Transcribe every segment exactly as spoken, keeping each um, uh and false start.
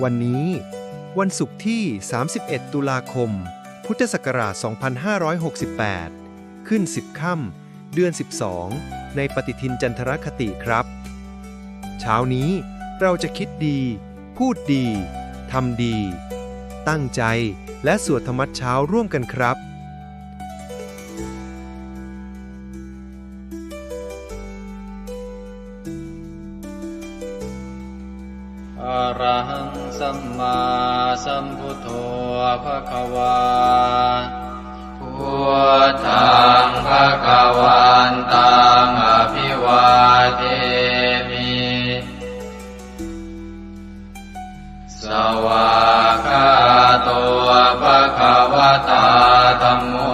วันนี้ วันศุกร์ที่ สามสิบเอ็ด ตุลาคม พุทธศักราช สองพันห้าร้อยหกสิบแปด ขึ้น สิบ ค่ำ เดือน สิบสอง ในปฏิทินจันทรคติครับ เช้านี้เราจะคิดดี พูดดี ทำดี ตั้งใจ และสวดธรรมวัตรเช้าร่วมกันครับ Arahaṃ sammāsambuddho bhagavā. Buddhaṃ bhagavantaṃ abhivādemi. Svākkhāto bhagavatā dhammo.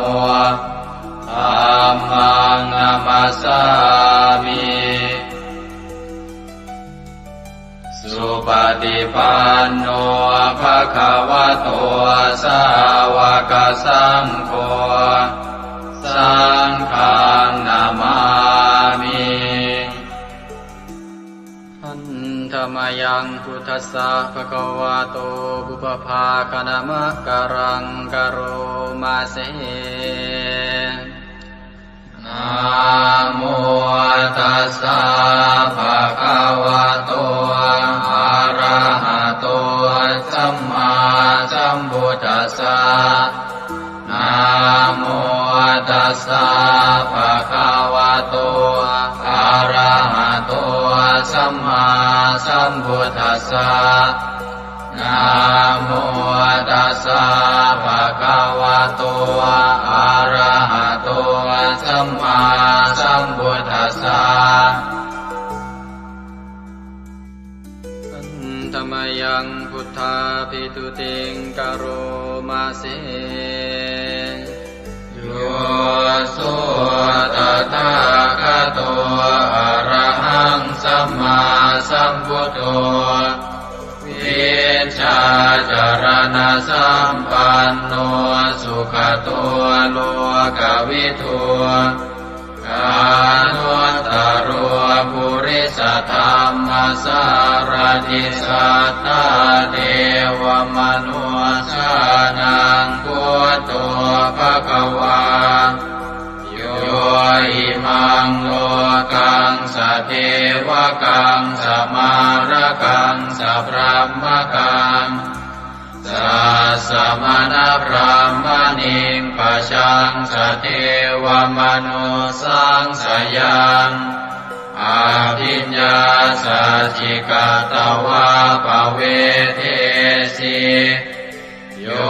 Dhammaṃ namassāmi. Supaṭipanno bhagavato sāvakasaṅgho. Saṅghaṃ namāmi. Handa mayaṃ buddhassa bhagavato pubbabhāganamakāraṃ karoma se. Namo tassa bhagavato arahato sammāsambuddhassa. Namo tassa bhagavato arahato sammāsambuddhassa. Namo tassa bhagavato arahato sammāsambuddhassa. Handa mayaṃ buddhābhistutiṃ karoma se. Yo so tathāgato arahaṃ sammāsambuddho, vijjācaraṇasampanno sugato lokavidū, anuttaro purisadammasārathi satthā devamanussānaṃ buddho bhagavā. Yo imaṃ lokaṃ sadevakaṃ samārakaṃ sabrahmakaṃ sassamaṇabrāhmaṇiṃ pajaṃ sadevamanussānaṃ sayaṃ abhiññāsacchikatvā pavedesi. Yo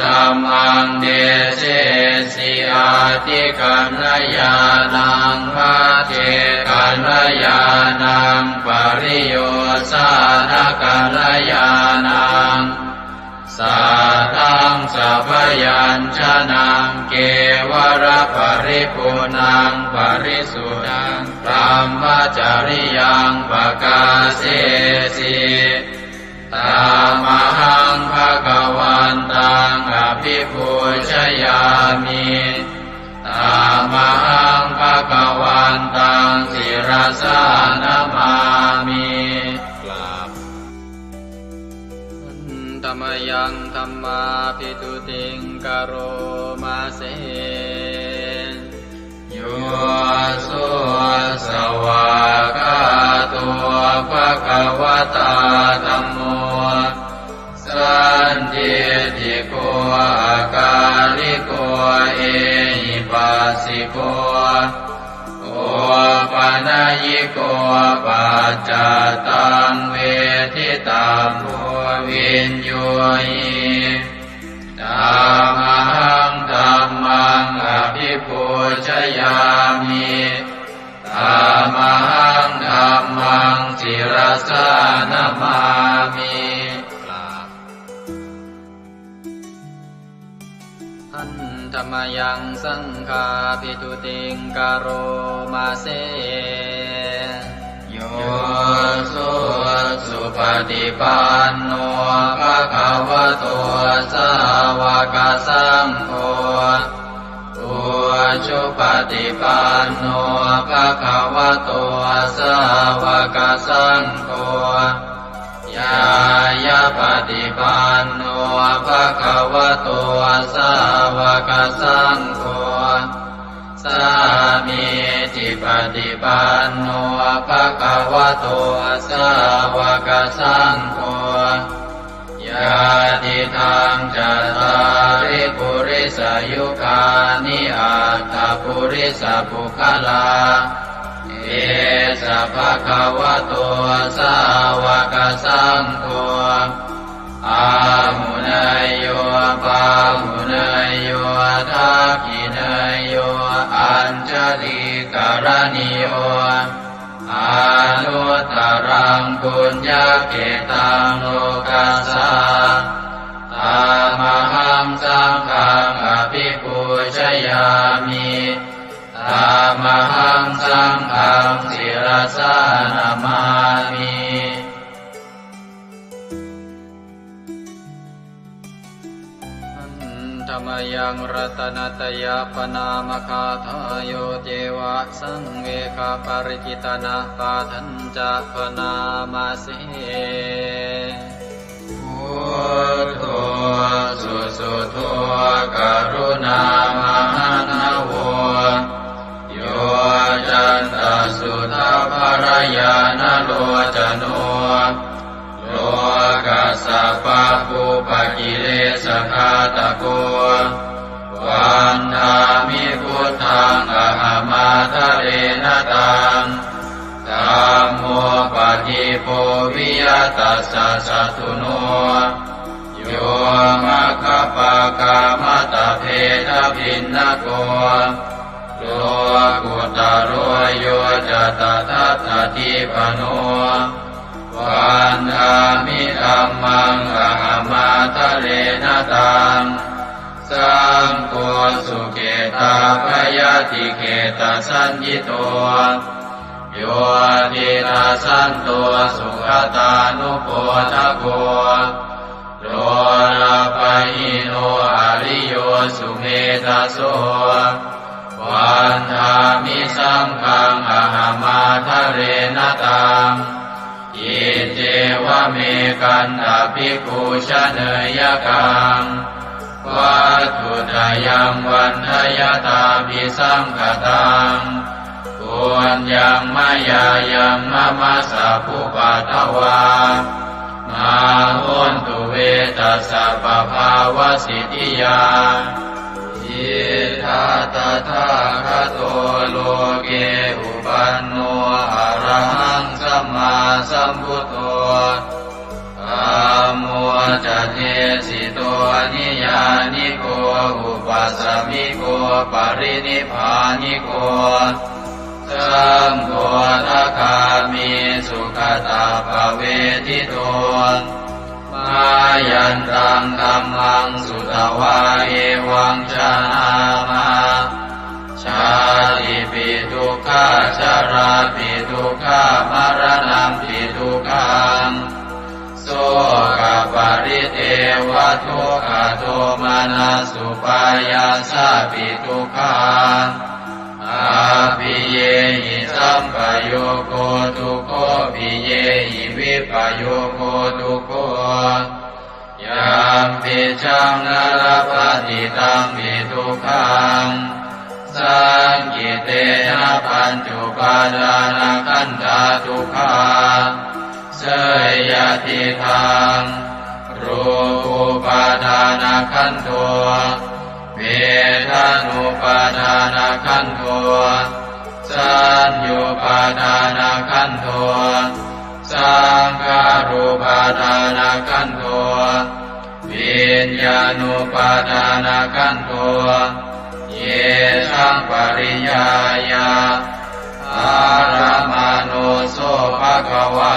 dhammaṃ desesi atthikaññāṇaṃ, pacchekakaññāṇaṃ, pariyosānakaññāṇaṃ, sātthaṃ sabyañjanaṃ, kevalaparipuṇṇaṃ parisuddhaṃ brahmacariyaṃ pakāsesi. Tamahaṃ bhagavantaṃ abhipūjayāmi. Tamahaṃ bhagavantaṃ sirasā namāmi. กราบ Handa mayaṃ dhammābhistutiṃ karoma se. Yo so svākkhāto bhagavatā dhammo, sandiṭṭhiko akāliko ehipassiko, opanayiko paccattaṃ veditabbo viññūhi. Tamahaṃ dhammaṃ abhipūjayāmi. Tamahaṃ dhammaṃ sirasā namāmi. กราบ Handa mayaṃ saṅghābhistutiṃ karoma se. Yo so supaṭipanno bhagavato sāvakasaṅgho, ujupaṭipanno bhagavato sāvakasaṅgho, ñāyapaṭipanno bhagavato sāvakasaṅgho, sāmīcipaṭipanno bhagavato sāvakasaṅgho, yadidaṃ cattāri purisayugāni aṭṭha purisapuggalā, esa bhagavato sāvakasaṅgho, āhuneyyo pāhuneyyo dakkhiṇeyyo añjalikaraṇīyo, anuttaraṃ puññakkhettaṃ lokassā. Tamahaṃ saṅghaṃ abhipūjayāmi. Tamahaṃ saṅghaṃ sirasā namāmi. Handa mayaṃ ratanattayapaṇāmagāthāyo ceva saṃvegaparikitanapāṭhañca bhaṇāma se. Buddho susuddho karuṇāmahaṇṇavo, yoccantasuddhabbarañāṇalocano, lokassa pāpūpakilesaghātako, vandāmi buddhaṃ ahamādarena taṃ. Dhammo padīpo viya tassa satthuno, yo maggapākamatabbhedabhinnako, lokuttaro yo ca tadatthadīpano, vandāmi dhammaṃ ahamādarena taṃ. Saṅgho sukhetappayatikhetasaññito, yo tiṇṇassanto sugatānupodako, lolappahīno ariyo sumedhaso, vandāmi saṅghaṃ ahamādarena taṃ. Iccevamekantabhikkhū janeyyakaṃ, vatthuttayaṃ vandayattābhisaṅkhataṃ, puññaṃ mayā yaṃ mama sabbupaddavā, mā hontu ve tassa pabhāvasiddhiyā. Idha tathāgato loke uppanno arahaṃ sammāsambuddho, dhammo ca desito niyyāniko upasamiko parinibbāniko, saṅgho sakāmi sugatappavedito, mayantaṃ dhammaṃ sutvā evaṃ janāma, jātipi dukkhā jarāpi dukkhā maraṇampi dukkhaṃ, sokaparidevadukkhadomanassupāyāsāpi dukkhā, appiyehi sampayogo dukkho piyehi vippayogo dukkho, yampicchaṃ na labhati tampi dukkhaṃ, saṅkhittena pañcupādānakkhandhā dukkhā. Seyyathīdaṃ, rūpupādānakkhandho, vedanupādānakkhandho, saññupādānakkhandho, saṅkhārupādānakkhandho, viññāṇupādānakkhandho, yesaṃ pariññāya dharamāno so bhagavā,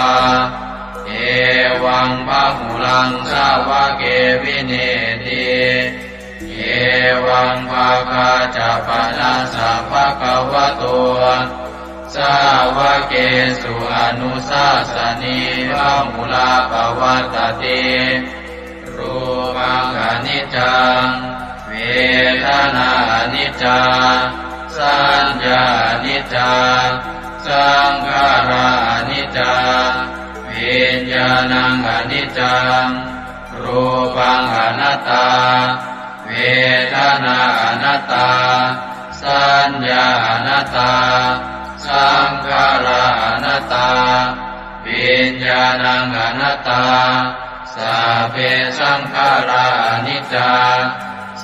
evaṃ bahulaṃ sāvake vineeti, evaṃ bhāgā ca panassa bhagavato sāvakesu anusāsanī bahulā pavattati. Rūpaṃ aniccaṃ, vedanā aniccā, saññā aniccā, Saṅkhārā aniccā, viññāṇaṃ aniccaṃ, rūpaṃ anattā, vedanā anattā, saññā anattā, saṅkhārā anattā, viññāṇaṃ anattā. Sabbe saṅkhārā aniccā,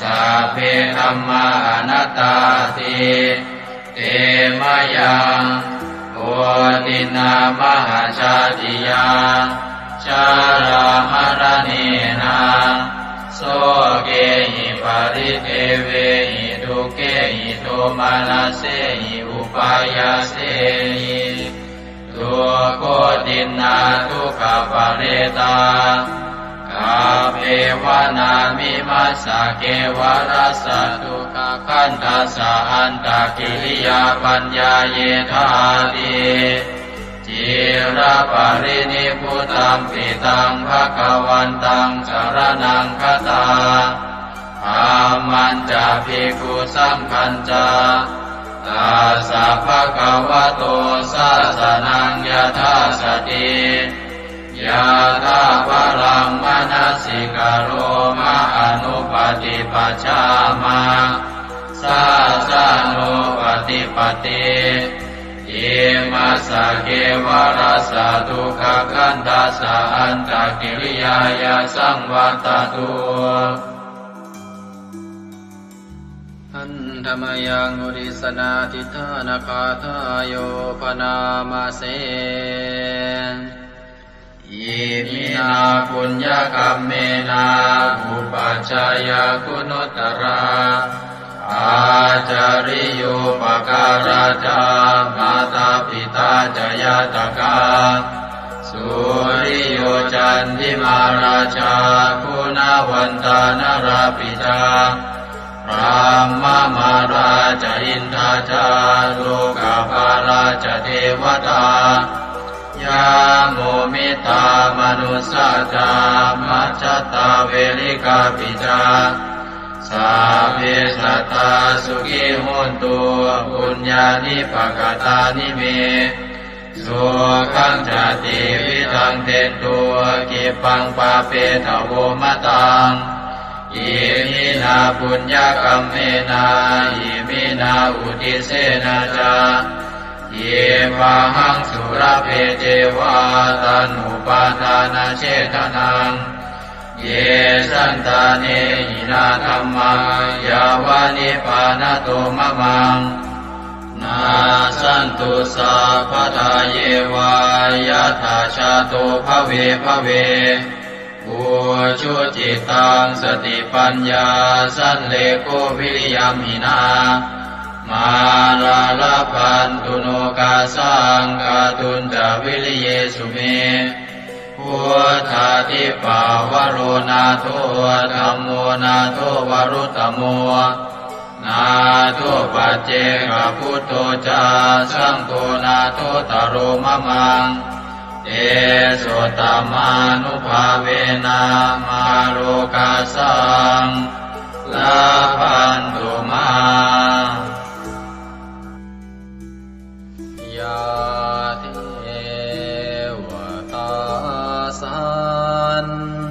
sabbe dhammā anattāti. Te mayaṃ otiṇṇā mahajātiyā, jarāmaraṇena, sokehi paridevehi, dukkhehi domanassehi upāyāsehi. Dukkhotiṇṇā dukkhaparetā, kappeva nāmimassa kevalassa dukkhakhandhassa antakiriyā paññāyethāti. Ciraparinibbutampi taṃ bhagavantaṃ saraṇaṃ gatā, dhammañca bhikkhusaṅghañca, tassa bhagavato sāsanaṃ yathā sati, yathābalaṃ manasikaroma anuppaṭipajjāma, sāsanūppaṭipatti. Imassa kevalassa dukkhakhandhassa antakiriyāya saṃvattatu. Handa mayaṃ uddissanādhiṭṭhānagāthāyo bhaṇāma se. Iminā puññakammena upajjhāyā guṇuttarā, ācariyūpakārā ca mātā pitā ca ñātakā, suriyo candimā rājā guṇavantā narāpi ca, brahmamārā ca indā ca lokapālā ca devatā, yamo mittā manussā ca majjhattā verikāpi ca, sabbe sattā sukhī hontu puññāni pakatāni me. Sukhañca tividhaṃ dentu khippaṃ pāpetha vo mataṃ. Iminā puññakammena iminā uddissena ca khippāhaṃ sulabhe ceva taṇhupādānachedanaṃ. Ye santāne hinā dhammā yāva nibbānato mamaṃ, nassantu sabbadā yeva yattha jāto bhave bhave. Ujucittaṃ satipaññā sallekho viriyamhinā, mārā labhantu nokāsaṃ kātuñca viriyesu me. Buddhādhipavaro nātho, dhammo nātho varuttamo, nātho paccekabuddho ca, saṅgho nāthottaro mamaṃ. Tesottamānubhāvena mārokāsaṃ labhantu mā. Yā devatā santi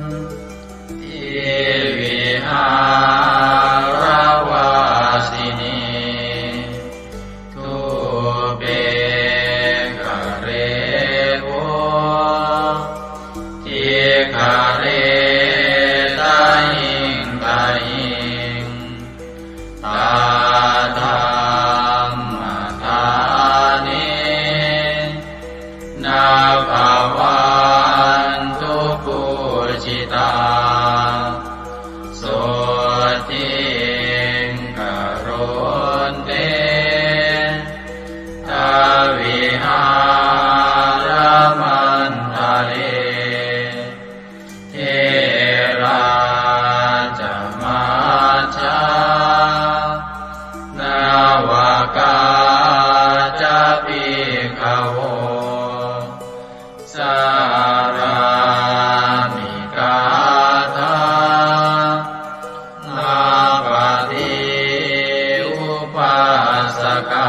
vihāravāsinī, thūpe ghare bodhighare tahiṃ tahiṃ, tā dhammadānena bhavantu pūjitā. Sotthiṃ karontedha vihāramaṇḍale. Therā ca majjhā navakā ca bhikkhavo, sārāmikā dhammapaṭi upāsakā.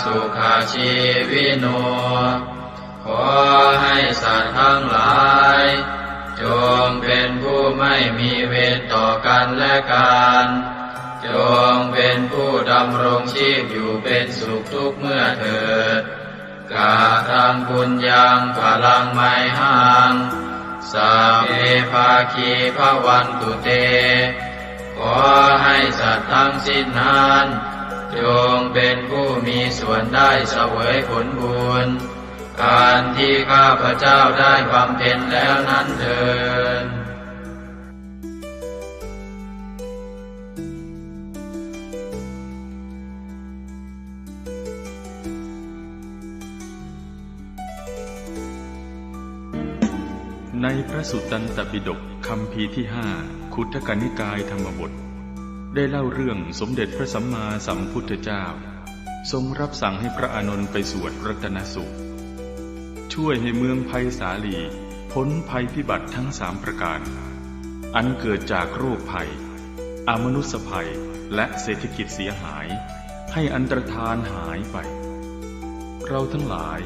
Sukhajīvino ขอให้สัตว์ทั้งหลาย จงเป็นผู้ไม่มีเวรต่อกันและกัน จงเป็นผู้ดำรงชีพอยู่เป็นสุขทุกเมื่อเถิด Kataṃ puññaṃ phalaṃ mayhaṃ, sabbe bhāgī bhavantu te. ขอให้สัตว์ทั้งสิ้นนั้น จงเป็นผู้มีส่วนได้เสวยผลบุญ อันที่ข้าพเจ้าได้บำเพ็ญแล้วนั้นเทอญ ในพระสุตตันตปิฎกคัมภีร์ที่ห้า ขุททกนิกายธรรมบท ได้เล่าเรื่องสมเด็จพระสัมมาสัมพุทธเจ้า ทรงรับสั่งให้พระอานนท์ไปสวดรัตนสูตร ช่วยให้เมืองไพศาลีพ้นภัยพิบัติทั้งสามประการ อันเกิดจากโรคภัย อมนุษยภัย และเศรษฐกิจเสียหาย ให้อันตรธานหายไป เราทั้งหลาย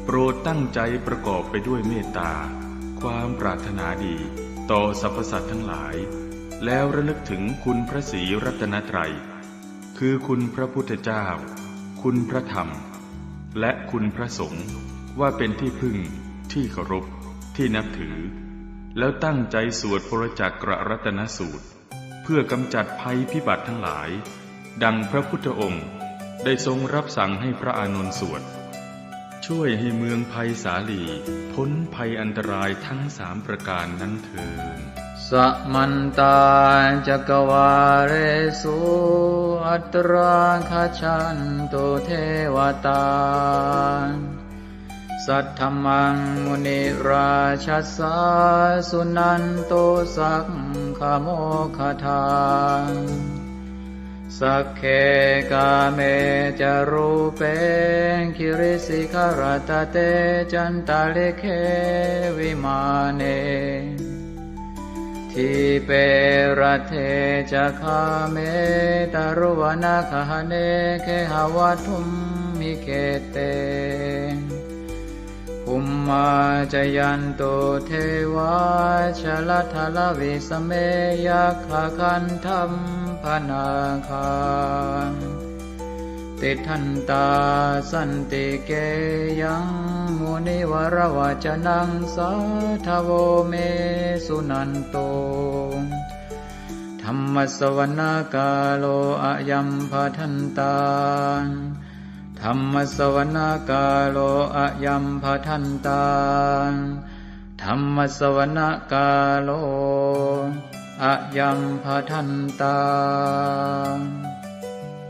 โปรดตั้งใจประกอบไปด้วยเมตตา ความปรารถนาดีต่อสรรพสัตว์ทั้งหลาย แล้วระลึกถึงคุณพระศรีรัตนตรัย คือคุณพระพุทธเจ้า คุณพระธรรม และคุณพระสงฆ์ ว่าเป็นที่พึ่ง ที่เคารพ ที่นับถือ แล้วตั้งใจสวดปรจักกรัตนสูตร เพื่อกำจัดภัยพิบัติทั้งหลาย ดังพระพุทธองค์ได้ทรงรับสั่งให้พระอานนท์สวด ช่วยให้เมืองไพศาลีพ้นภัยอันตรายทั้งสามประการนั้นเทอญ Samantā cakkavāḷesu atrāgacchantu devatā. Saddhammaṃ munirājassa suṇantu saggamokkhadaṃ. Sagge kāme ca rūpe girisikharataṭe cantalikkhe vimāne. Dīpe raṭṭhe ca gāme taruvanagahane gehavatthumhi khette. Bhummā cāyantu devā jalathalavisame yakkhagandhabbanāgā. Tiṭṭhantā santike yaṃ munivaravacanaṃ sādhavo me suṇantu. Dhammassavanakālo ayambhadantā. Dhammassavanakālo ayambhadantā. Dhammassavanakālo ayambhadantā.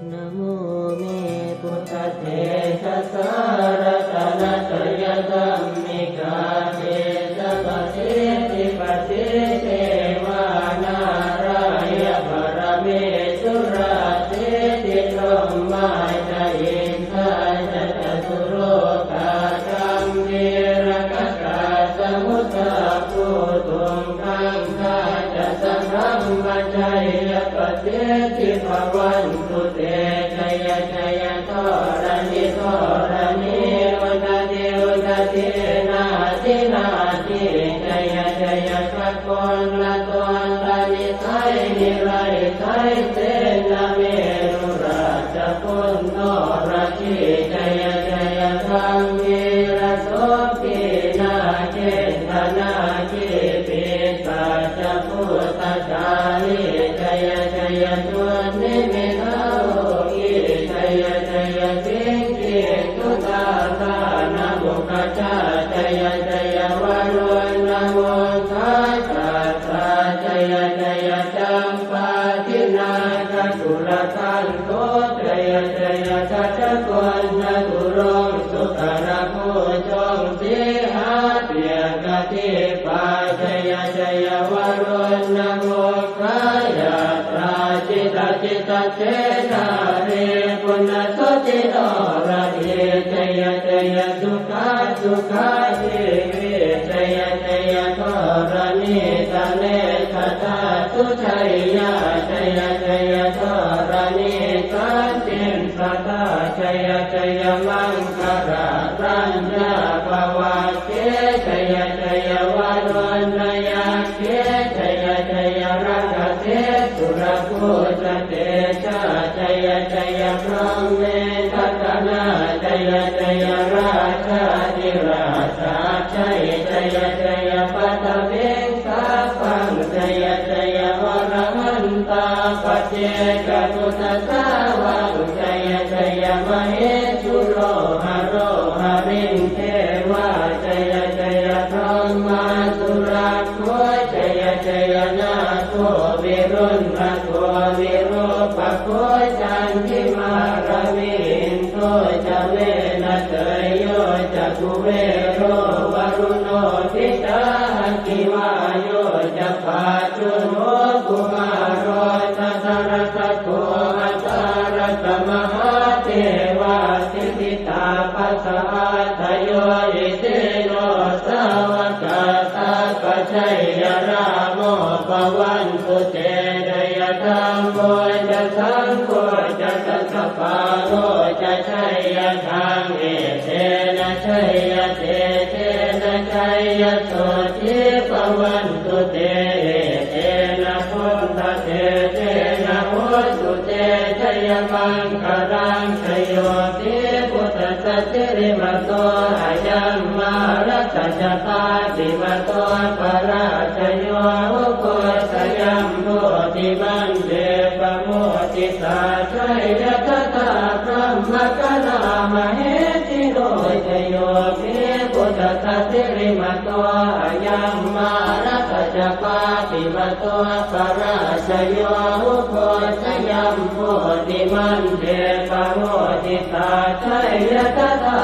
Namo me buddhatejasā ratanattayadhammikā tejapasiddhi pasīdevā nārāyaparamesurā siddhibrahmā ca indā ca catulokā gambhīrakkhakā samuddā bhūtuṃ gaṅgā ca sabrahmajayapasiddhi bhavantu te. Jaya jaya dharaṇi dharaṇī udadhi udadhī nadi nadī. Jaya jaya gagonlatonlanisai niraisai senamerurājaguṇḍho radhī. Jaya jaya gambhīrasombhī nāgendanāgī pisācabhūtakālī. Jaya jaya dunnimittarogī. Jaya jaya siṅgī sudādānamukhajā. Jaya jaya varuṇṇamukhasātrā. Jaya jaya campādināgakulagantho. Jaya jaya gajagonnaturaṅga sukarabhujaṅga sīhabyagghadīpā. Jaya jaya varuṇṇamukhayātrā jita jita cedārī puna suddhi noradī. Jaya jaya sukhā sukhā jīvī. Jaya jaya dharaṇītale sadā sujayyā. Jaya jaya dharaṇī santin sadā. Jaya jaya maṅkarāraññā bhavagge jaya jaya varuṇṇayakkhe jaya jaya rakkhase surabhūjatejā jaya jaya brahmendagaṇā jaya jaya rājādhirājasājjai jaya jaya paṭhaviṃ sabbaṃ jaya jaya arahantā paccekabuddhasāvaṃ jaya jaya mahesuro haro harindevā jaya jaya brahmā surakkho jaya jaya nāgo viruḷhako virūpakkho candimā ravi indo ca venateyyo ca kuvero varuṇopi ca aggi vāyo ca pājuṇho kumāro dhataraṭṭhako aṭṭhārasa mahādevā siddhitāpasa-ādayo isino sāvakā sabbā jaya rāmo bhavantu te jaya dhammo ca saṅgho ca dasapālo ca jaya dhamme etena jaya tejena jaya sotthī bhavantu te etena buddhatejena hotu te jayamaṅgalaṃ jayo hi buddhassa sirīmato ayaṃ mārassa ca pāpimato parājayo ugghosayuṃ bodhimaṇḍe pamoditā jaya tadā brahmagaṇā mahesino jayo hi buddhassa sirīmato ayaṃ mārassa ca pāpimato parājayo ugghosayuṃ bodhimaṇḍe pamoditā jaya tadā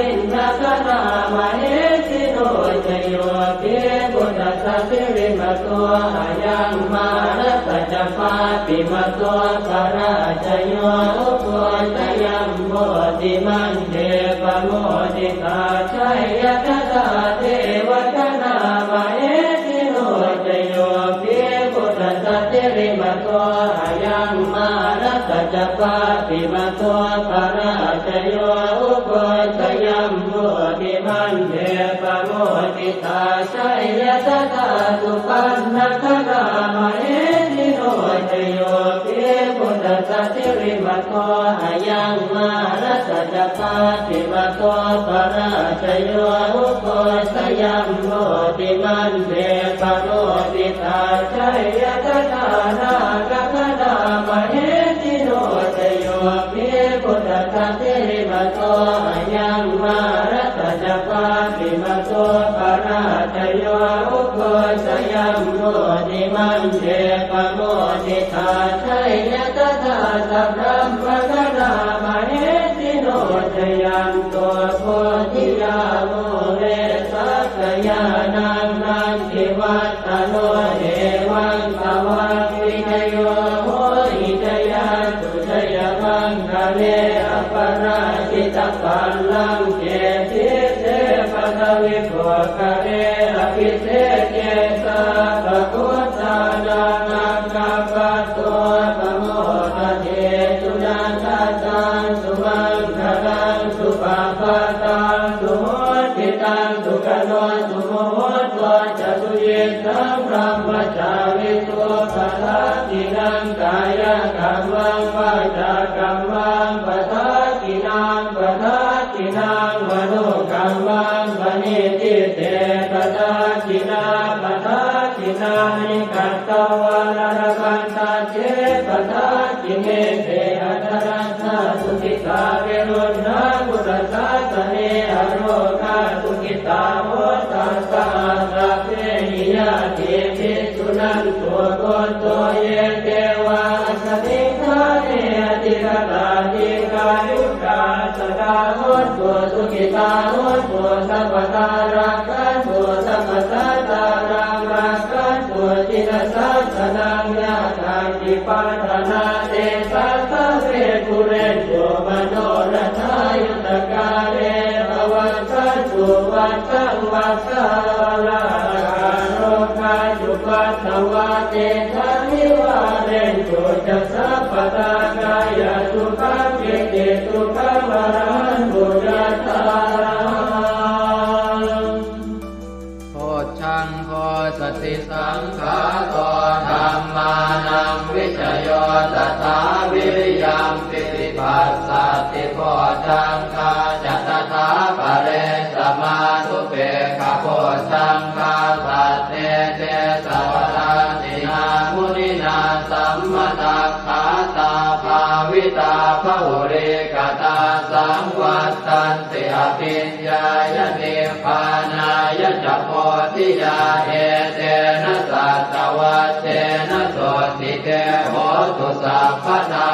indagaṇā mahesino jayo hi buddhassa sirīmato ayaṃ mārassa ca pāpimato parājayo ugghosayuṃ bodhimaṇḍe pamoditā jaya tadā devagaṇā mahesino jayo hi buddhassa sirīmato ayaṃ mārassa ca pāpimato parājayo ugghosayuṃ bodhimaṇḍe pamoditā jaya tadā supaṇṇagaṇā mahesino jayo hi buddhassa sirīmato ayaṃ mārassa ca pāpimato parājayo ugghosayuṃ bodhimaṇḍe pamoditā jaya tadā nāgagaṇā mahesino jayo hi buddhassa sirīmato ayaṃ mārassa ca pāpimato parājayo ugghosayuṃ bodhimaṇḍe pamoditā jaya tadā sabrahmagaṇā mahesino jayanto bodhiyā mūle sakyānaṃ nandivaḍ ḍhano evaṃ tvaṃ vijayo hohi jayassu jayamaṅgale aparājitapallaṅke sīse paṭhavipokkhare abhiseke sabbabuddhānaṃ aggappatto pamodati. Sunakkhattaṃ sumaṅgalaṃ supabhātaṃ suhuṭṭhitaṃ sukhaṇo sumuhutto ca suyiṭṭhaṃ brahmacārisu padakkhiṇaṃ kāyakammaṃ vācākammaṃ padakkhiṇaṃ padakkhiṇaṃ manokammaṃ paṇidhī te padakkhiṇā padakkhiṇāni katvāna labhantatthe padakkhiṇe. Te atthaladdhā sukhitā viruḷhā buddhasāsane arogā sukhitā hotha saha sabbehi ñātibhi. Suṇantu bhonto ye devā asmiṃ ṭhāne adhigatā dīghāyukā sadā hontu sukhitā hontu sabbadā rakkhantu sabbasattānaṃ rakkhantu jinasāsanaṃ. Yā kāci patthanā tesaṃ sabbe pūrentu manorathā yuttakāle pavassantu vassaṃ vassāvalāhakā. Rogā cupaddavā tesaṃ nivārentu ca sabbadā. Kāyasukhaṃ cittisukhaṃ arahantu Bojjhaṅgo satisaṅkhāto dhammānaṃ vicayo tathā viriyampīti passaddhi bojjhaṅgā ca tathāpare samādhupekkhabojjhaṅgā sattete sabbadassinā muninā sammadakkhātā bhāvitā bahulīkatā saṃvattanti abhiññāya nibbānāya ca bodhiyā etena saccavajjena sotthi te hotu sabbadā.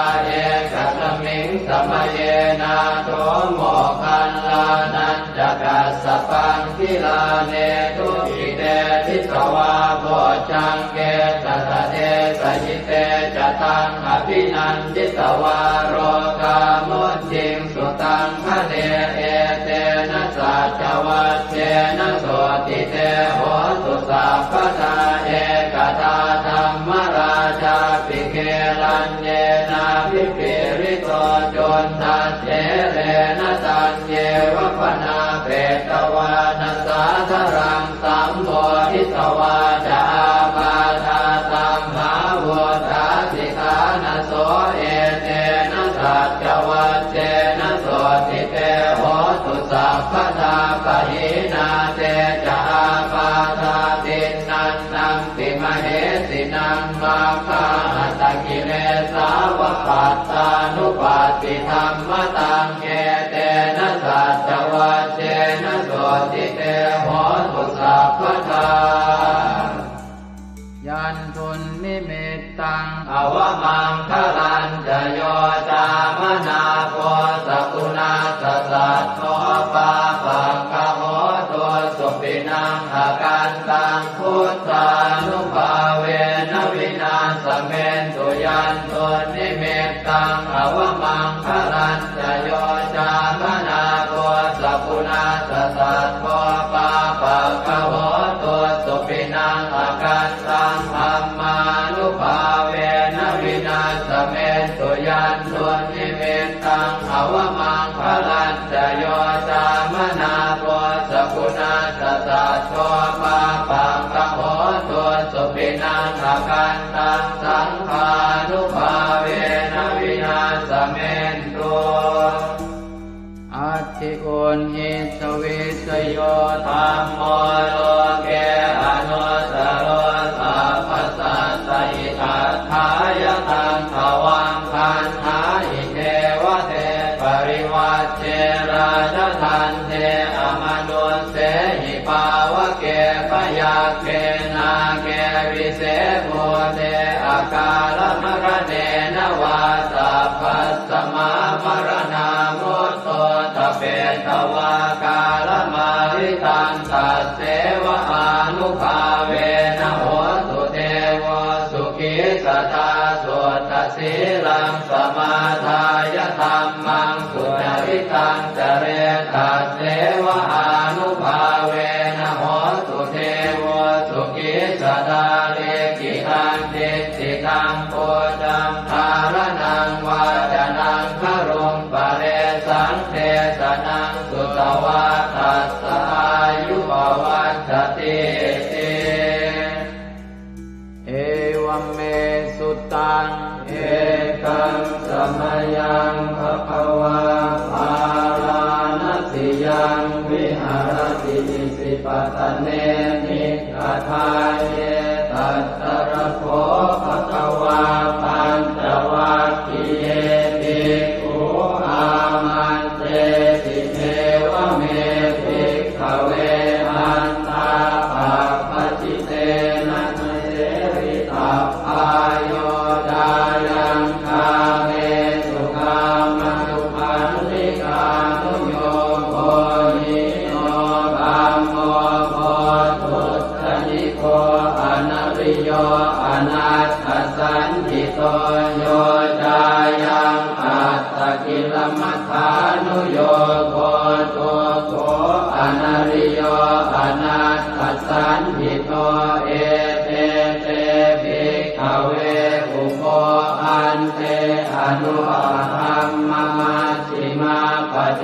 Ekasmiṃ samaye nātho moggallānañca kassapaṃ gilāne dukkhite disvā bojjhaṅge satta desayi te ca taṃ abhinanditvā rogā mucciṃsu taṃ khaṇe etena saccavajjena sotthi te hotu sabbadā. Ekadā dhammarājāpi gelaññenābhipīḷito cundattherena taññeva bhaṇāpetvāna sādaraṃ sammoditvā ca ābādhā tamhā vuṭṭhāsi ṭhānaso etena saccavajjena sotthi te hotu sabbadā. Pahīnā te ca ābādhā tiṇṇannampi mahesinaṃ maggāhatakilesāva pattānuppattidhammataṃ etena saccavajjena sotthi te hotu sabbadā. Yandunnimittaṃ avamaṅgalañca yo cāmanāpo sakuṇassa saddo pāpaggaho dussupinaṃ akantaṃ buddhānubhāvena vināsamentu. Yandunnimittaṃ avamaṅgalañca yo cāmanāpo sakuṇassa saddo pāpaggaho dussupinaṃ akantaṃ dhammānubhāvena vināsamentu. Yandunnimittaṃ avamaṅgalañca yo cāmanāpo sakuṇassa saddo pāpaggaho dussupinaṃ akantaṃ saṅghānubhāvena vināsamentu. Atthi uṇhissa vijayo dhammo loke anuttaro sabbasattahitatthāya taṃ tvaṃ vandāhi devate. Parivajje rājadaṇḍe amanussehi pāvake byagghe nāge vise bhūte akālamaraṇena vā sabbasmā maraṇā mutto ṭhapetvā kālamāritaṃ tasseva ānubhāvena hotu devo sukhī sadā. Suddhasīlaṃ samādāya dhammaṃ sucaritaṃ care tasseva ānubhāvena hotu devo sukhī sadā. Likkhitaṃ cintitaṃ pūjaṃ dhāraṇaṃ vācanaṃ garuṃ paresaṃ desanaṃ sutvā tassa āyu pavaḍḍhatīti. Evaṃ me sutaṃ. Ekaṃ samayaṃ bhagavā bārāṇasiyaṃ viharati isipatane migadāye. Tatra kho bhagavā pañcavaggiye bhikkhū āmantesi: Evaṃ me bhikkhave antā pabbajitena na sevitabbā. Yo cāyaṃ kāmesu kāmasukhallikānuyogo hīno gammo pothujjaniko anariyo anatthasañhito. Yo cāyaṃ attakilamathānuyogo dukkho anariyo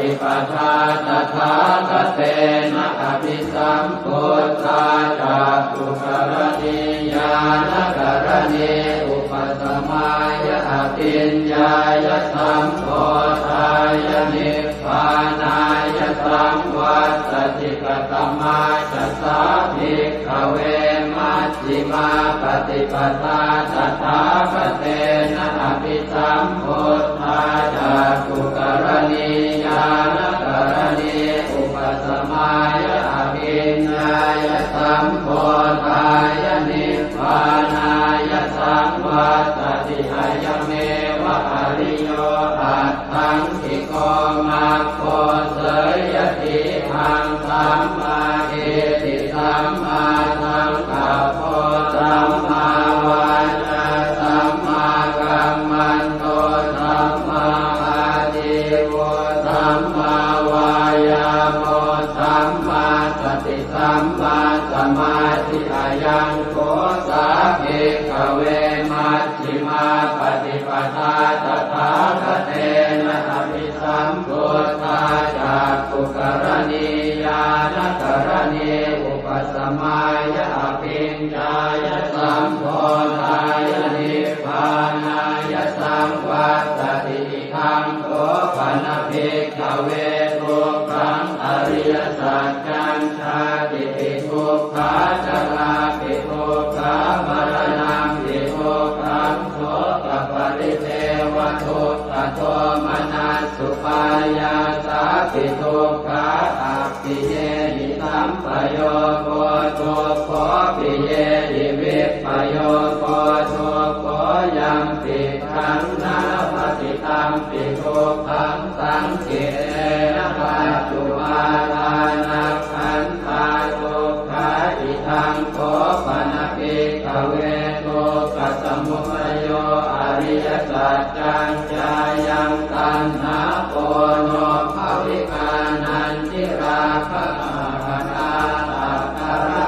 paṭipadā tathāgatena abhisambuddhā cakkhukaraṇī ñāṇakaraṇī upasamāya abhiññāya sambodhāya nibbānāya saṃvattati. Katamā ca sā bhikkhave maj jhimā paṭipadā tathāgatena abhisambuddhā cakkhukaraṇī ñāṇakaraṇī upasamāya abhiññāya sambodhāya nibbānāya saṃvattati. Ayameva ariyo aṭṭhaṅgiko maggo. Seyyathīdaṃ: sammādiṭṭhi sammāsaṅkappo sammāvācā sammākammanto sammāājīvo sammāvāyāmo sammāsati sammāsamādhi. Ayaṃ kho sā bhikkhave majjhimā paṭipadā tathāgatena abhi sambuddhā cakkhukaraṇī ñāṇakaraṇī upasamāya abhiññāya sambodhāya nibbānāya saṃvattati. Idaṃ kho pana bhikkhave dukkhaṃ ariyasaccaṃ. Jātipi dukkhā jarāpi dukkhā maraṇampi dukkhaṃ sokaparidevadukkhadomanassupāyāsāpi dukkhā appiyehi sampayogo dukkho piyehi vippayogo dukkho yampicchaṃ na labhati tampi dukkhaṃ saṅkhittena pañcupādānakkhandhā dukkhā. Idaṃ kho pana bhikkhave dukkhasamudayo ariyasaccaṃ. Yāyaṃ taṇhā ponobbhavikā nandirāgasahagatā tatra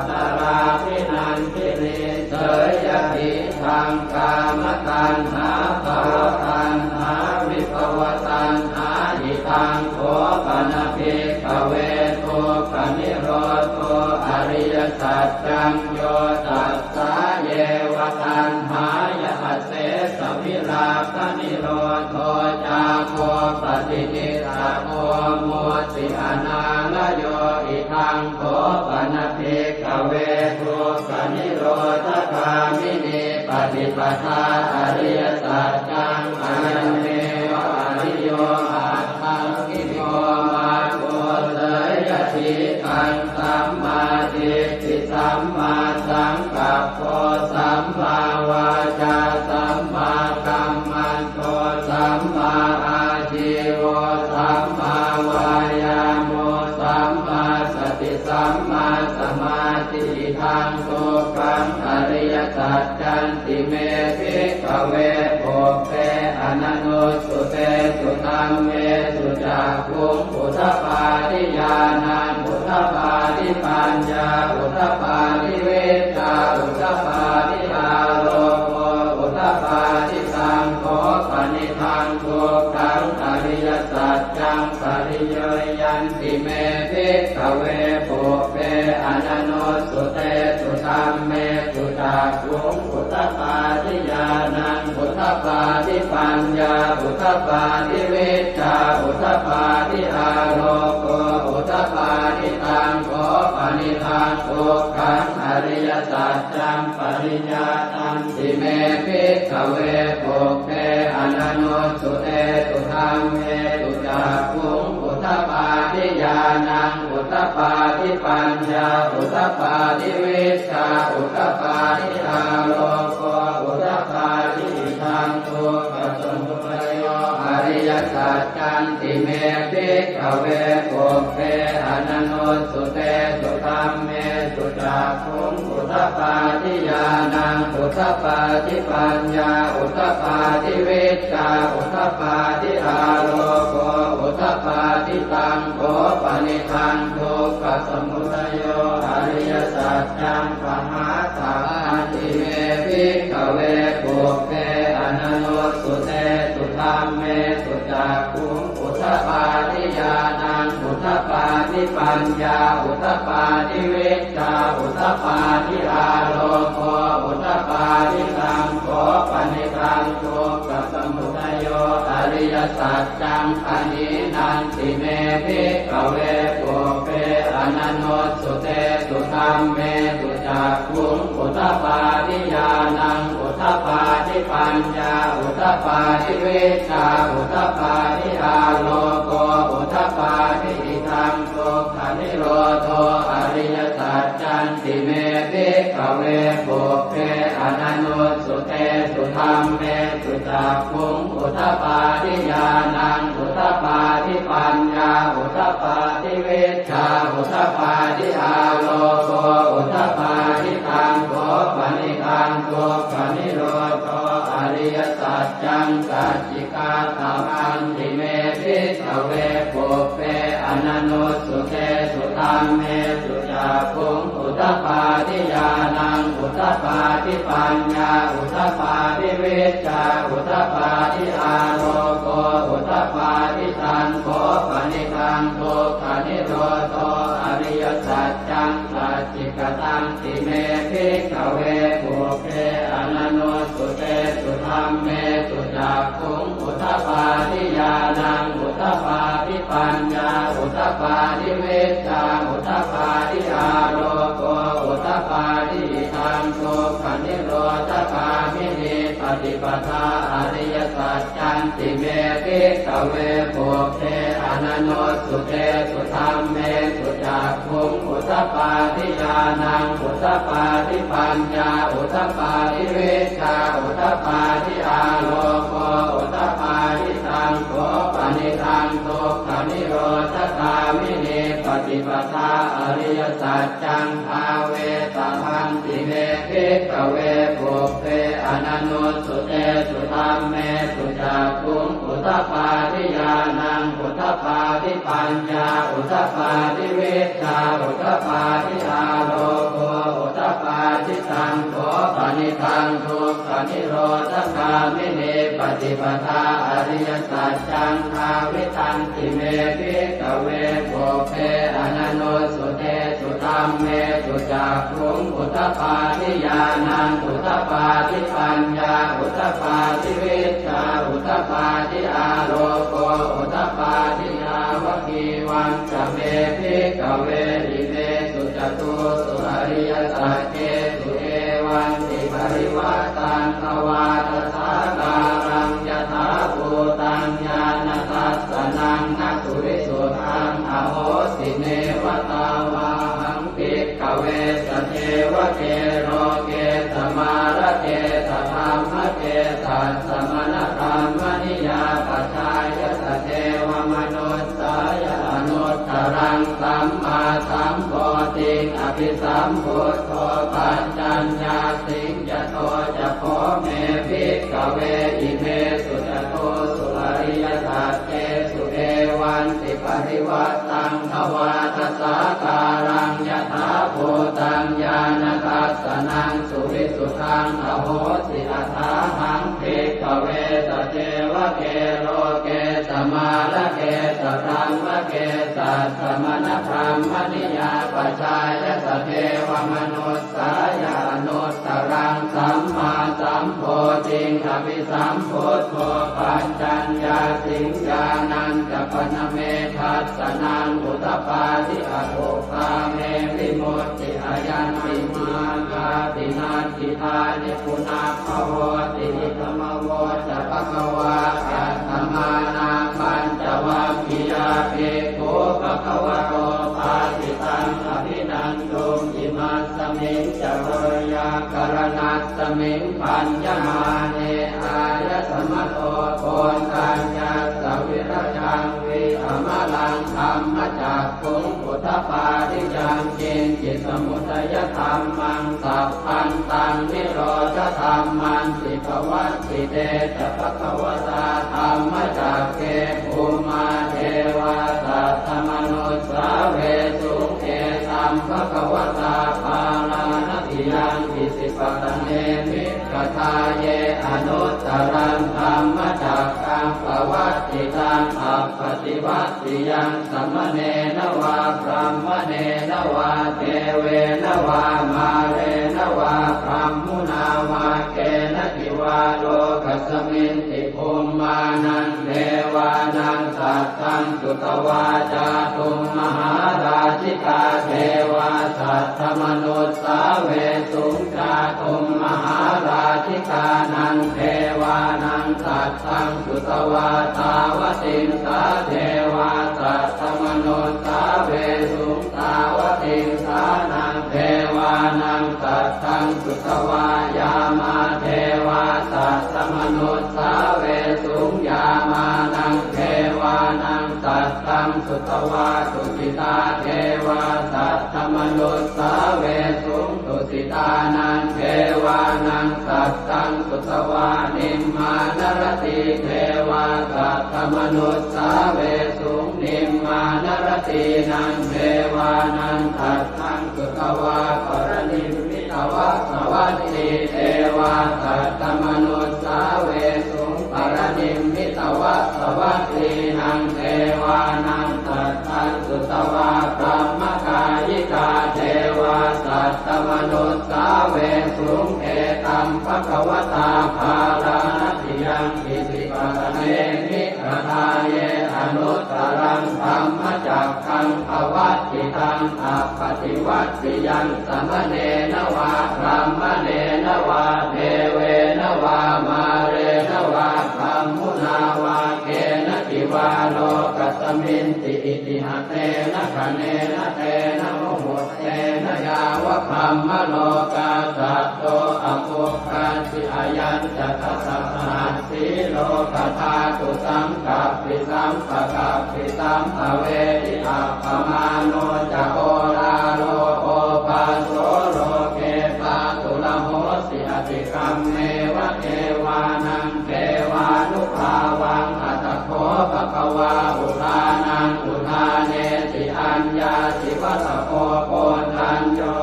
tatrābhinandinī seyyathī daṃ kāmataṇhā bhavataṇhā vibhavataṇhā. Idaṃ kho pana bhikkhave dukkhanirodho ariyasaccaṃ. Yo tassāyeva taṇhāya asesavirāganirodho cāgo paṭinissaggo mutti anālayo. Idaṃ kho pana bhikkhave dukkhanirodhagāminī paṭipadā ariyasaccaṃ. Ayameva ariyo aṭṭhaṅgiko maggo. Seyyathīdaṃ: sammādiṭṭhi sammāsaṅkappo sammāvācā sammākammanto sammāājīvo sammāvāyāmo sammāsati sammāsamādhi. Idaṃ dukkhaṃ ariyasaccanti me bhikkhave pubbe ananussutesu dhammesu cakkhuṃ udapādi ñāṇaṃ udapādi paññā udapādi vijjā udapādi āloko udapādi. Taṃ kho panidaṃ dukkhaṃ ariyasaccaṃ pariññeyyanti me bhikkhave pubbe ananussutesu dhammesu cakkhuṃ udapādi ñāṇaṃ udapādi paññā udapādi vijjā udapādi āloko udapādi. Taṃ kho panidaṃ dukkhaṃ ariyasaccaṃ pariññātanti me bhikkhave pubbe ananussutesu dhammesu cakkhuṃ udapādi ñāṇaṃ udapādi paññā udapādi vijjā udapādi āloko udapādi. Idaṃ dukkhasamudayo ariyasaccanti me bhikkhave pubbe ananussutesu dhammesu cakkhuṃ udapādi ñāṇaṃ udapādi paññā udapādi vijjā udapādi āloko udapādi. Taṃ kho panidaṃ dukkhasamudayo ariyasaccaṃ pahātabbanti me bhikkhave pubbe ananussutesu dhammesu cakkhuṃ udapādi ñāṇaṃ udapādi paññā udapādi vijjā udapādi āloko udapādi taṃ kho panidaṃ dukkhasamudayo ariyasaccaṃ pahīnanti me bhikkhave pubbe ananussutesu dhammesu cakkhuṃ udapādi ñāṇaṃ udapādi paññā udapādi vijjā udapādi āloko udapādi idaṃ dukkhanirodho ariyasaccanti me bhikkhave pubbe ananussutesu dhammesu cakkhuṃ udapādi ñāṇaṃ udapādi paññā udapādi vijjā udapādi āloko udapādi taṃ kho panidaṃ dukkhanirodho ariyasaccaṃ sacchikātamanti me bhikkhave pubbe ananussutesu dhammesu cakkhuṃ udapādi ñāṇaṃ udapādi paññā udapādi vijjā udapādi āloko udapādi taṃ kho panidaṃ dukkhanirodho ariyasaccaṃ sacchikatanti me bhikkhave pubbe ananussutesu dhammesu cakkhuṃ udapādi ñāṇaṃ udapādi paññā udapādi vijjā udapādi āloko udapādi idaṃ dukkhanirodhagāminī paṭipadā ariyasaccanti me bhikkhave pubbe ananussutesu dhammesu cakkhuṃ udapādi ñāṇaṃ udapādi paññā udapādi vijjā udapādi āloko udapādi taṃ kho panidaṃ dukkhanirodhagāminī paṭipadā ariyasaccaṃ bhāvetabbanti me bhikkhave pubbe ananussutesu dhammesu cakkhuṃ udapādi ñāṇaṃ udapādi paññā udapādi vijjā udapādi āloko udapādi taṃ kho panidaṃ dukkhanirodhagāminī paṭipadā ariyasaccaṃ bhāvitanti me bhikkhave pubbe ananussutesu dhammesu cakkhuṃ udapādi ñāṇaṃ udapādi paññā udapādi vijjā udapādi āloko udapādi yāvakīvañca me bhikkhave imesu catūsu ariyasaccesu evantiparivaṭṭaṃ dvādasākāraṃ yathābhūtaṃ ñāṇadassanaṃ na suvisuddhaṃ ahosi. Neva tāvāhaṃ bhikkhave sadevake loke samārake sadhammake sassamaṇabrāhmaṇiyā pajāya sadevamanussāya anuttaraṃ sammāsambodhiṃ abhisambuddho paccaññāsiṃ. Yato ca kho me bhikkhave imesu catūsu ariyasaccesu evantiparivaṭṭaṃ dvādasākāraṃ yathābhūtaṃ ñāṇadassanaṃ suvisuddhaṃ ahosi. Athāhaṃ bhikkhave sadevake loke samārake sadhammake sassamaṇabrāhmaṇiyā pajāya sadevamanussāya anuttaraṃ sammāsambodhiṃ abhisambuddho paccaññāsiṃ. Ñāṇañca pana me dassanaṃ udapādi akuppā me vimutti ayaṃ nibbānāti natthi dāni punabbhavoti. Idamavoca bhagavā. Attamanā pañcavaggiyā bhikkhū bhagavato bhāsitaṃ abhinanduṃ. Imasmiñca veyyākaraṇasmiṃ bhaññamāne āyasmato koṇḍaññassa virajaṃ vītamalaṃ dhammacakkhuṃ udapādi yaṅkiñci samudayadhammaṃ sabbantaṃ nirodhadhammanti. Pavattite ca bhagavatā dhammacakke bhummā devā saddamanussāvesuṃ: etaṃ bhagavatā Bārāṇasiyaṃ Isipatane Migadāye anuttaraṃ dhammacakkaṃ pavattitaṃ taṃ appaṭivattiyaṃ samaṇena vā brāhmaṇena vā devena vā mārena vā brahmunā vā kenaci vā lokasminti bhummānaṃ devānaṃ saddaṃ sutvā cātummahārājikā devā saddamanussāvesuṃ. Cātummahārājikānaṃ devānaṃ saddaṃ sutvā tāvatiṃsā devā saddamanussāvesuṃ. Tāvatiṃsānaṃ devānaṃ saddaṃ sutvā yāmā devā saddamanussāvesuṃ. Yāmānaṃ devānaṃ saddaṃ sutvā tusitā devā saddamanussāvesuṃ. Tusitānaṃ devānaṃ saddaṃ sutvā nimmānaratī devā saddamanussāvesuṃ. Nimmānaratīnaṃ devānaṃ saddaṃ sutvā paranimmitavasavatī devā saddamanussāvesuṃ. Paranimmitavasavattīnaṃ devānaṃ saddaṃ sutvā brahmakāyikā devā saddamanussāvesuṃ. Etaṃ bhagavatā bārāṇasiyaṃ isipatane migadāye anuttaraṃ dhammacakkaṃ pavattitaṃ appaṭivattiyaṃ samaṇena vā brāhmaṇena vā devena vā mārena vā brahmunā vā kenaci vā lokasminti. Itiha tena khaṇena tena muhuttena yāva brahmalokā saddo abbhuggacchi. Ayañca dasasahassī lokadhātu saṅkappi sampakappi sampavedhi. Appamāṇo ca oḷāro obhāso loke pāturahosi atikkammeva devānaṃ devānubhāvaṃ. Atha kho bhagavā udānaṃ udānesi: Aññāsi vata bho Koṇḍañño,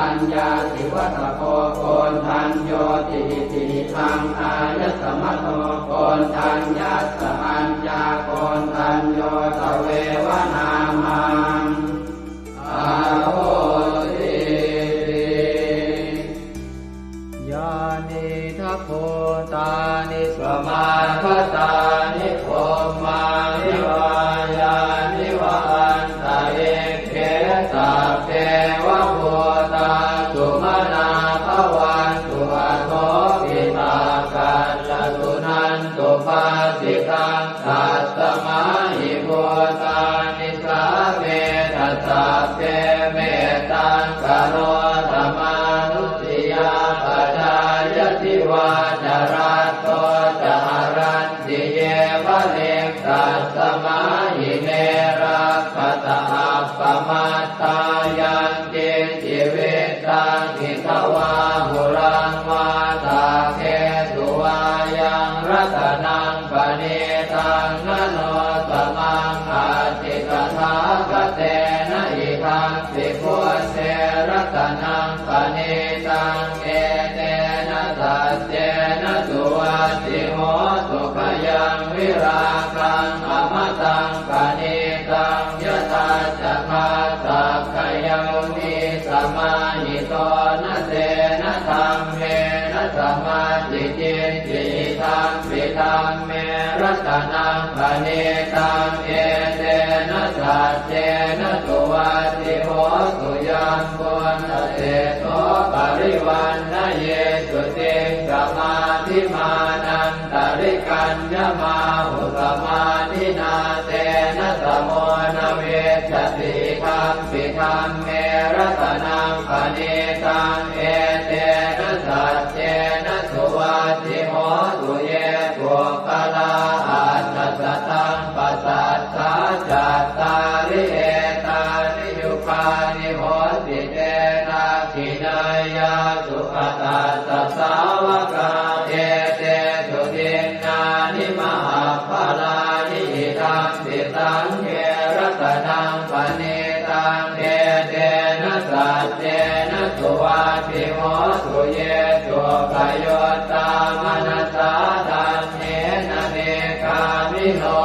aññāsi vata bho Koṇḍaññoti. Itihidaṃ āyasmato Koṇḍaññassa aññākoṇḍañño tveva nāmaṃ ahosīti. Yānīdha bhūtāni samāgatāni bhummāni vā yāni va antalikkhe sabbeva bhūtā sumanā bhavantu athopi sakkacca suṇantu bhāsitaṃ. Tasmā hi bhūtā nisāmetha sabbe mettaṃ karotha mānusiyā pajāya divā ca ratto ca haranti ye baliṃ. Tasmā hi ne rakkhatha appamattā yaṃ kiñci vittaṃ idha vā huraṃ vā saggesu vā yaṃ ratanaṃ paṇītaṃ na no samaṃ atthi tathāgatena. Idampi buddhe ratanaṃ paṇītaṃ etena saccena suvatthi hotu. Khayaṃ virāgaṃ amataṃ paṇītaṃ yadajjhagā sakyamunī samāhito na tena dhammena samatthi kiñci idampi dhamme ratanaṃ paṇītaṃ etena saccena suvatthi hotu. Yambuddhaseṭṭho parivaṇṇayī suciṃ samādhimānan tarikaññamāhu samādhinā tena samo na vijjati idampi dhamme ratanaṃ paṇītaṃ etena saccena suvatthi hotu. Ye puggalā aṭṭha sataṃ pasaṭṭhā cattāri etāni yugāni honti te dakkhiṇeyyā sugatassa sāvakā etesu dinnāni mahapphalāni idampi saṅghe ratanaṃ paṇītaṃ etena saccena suvatthi hotu. Ye suppayuttā manasā daḷhena nikkāmino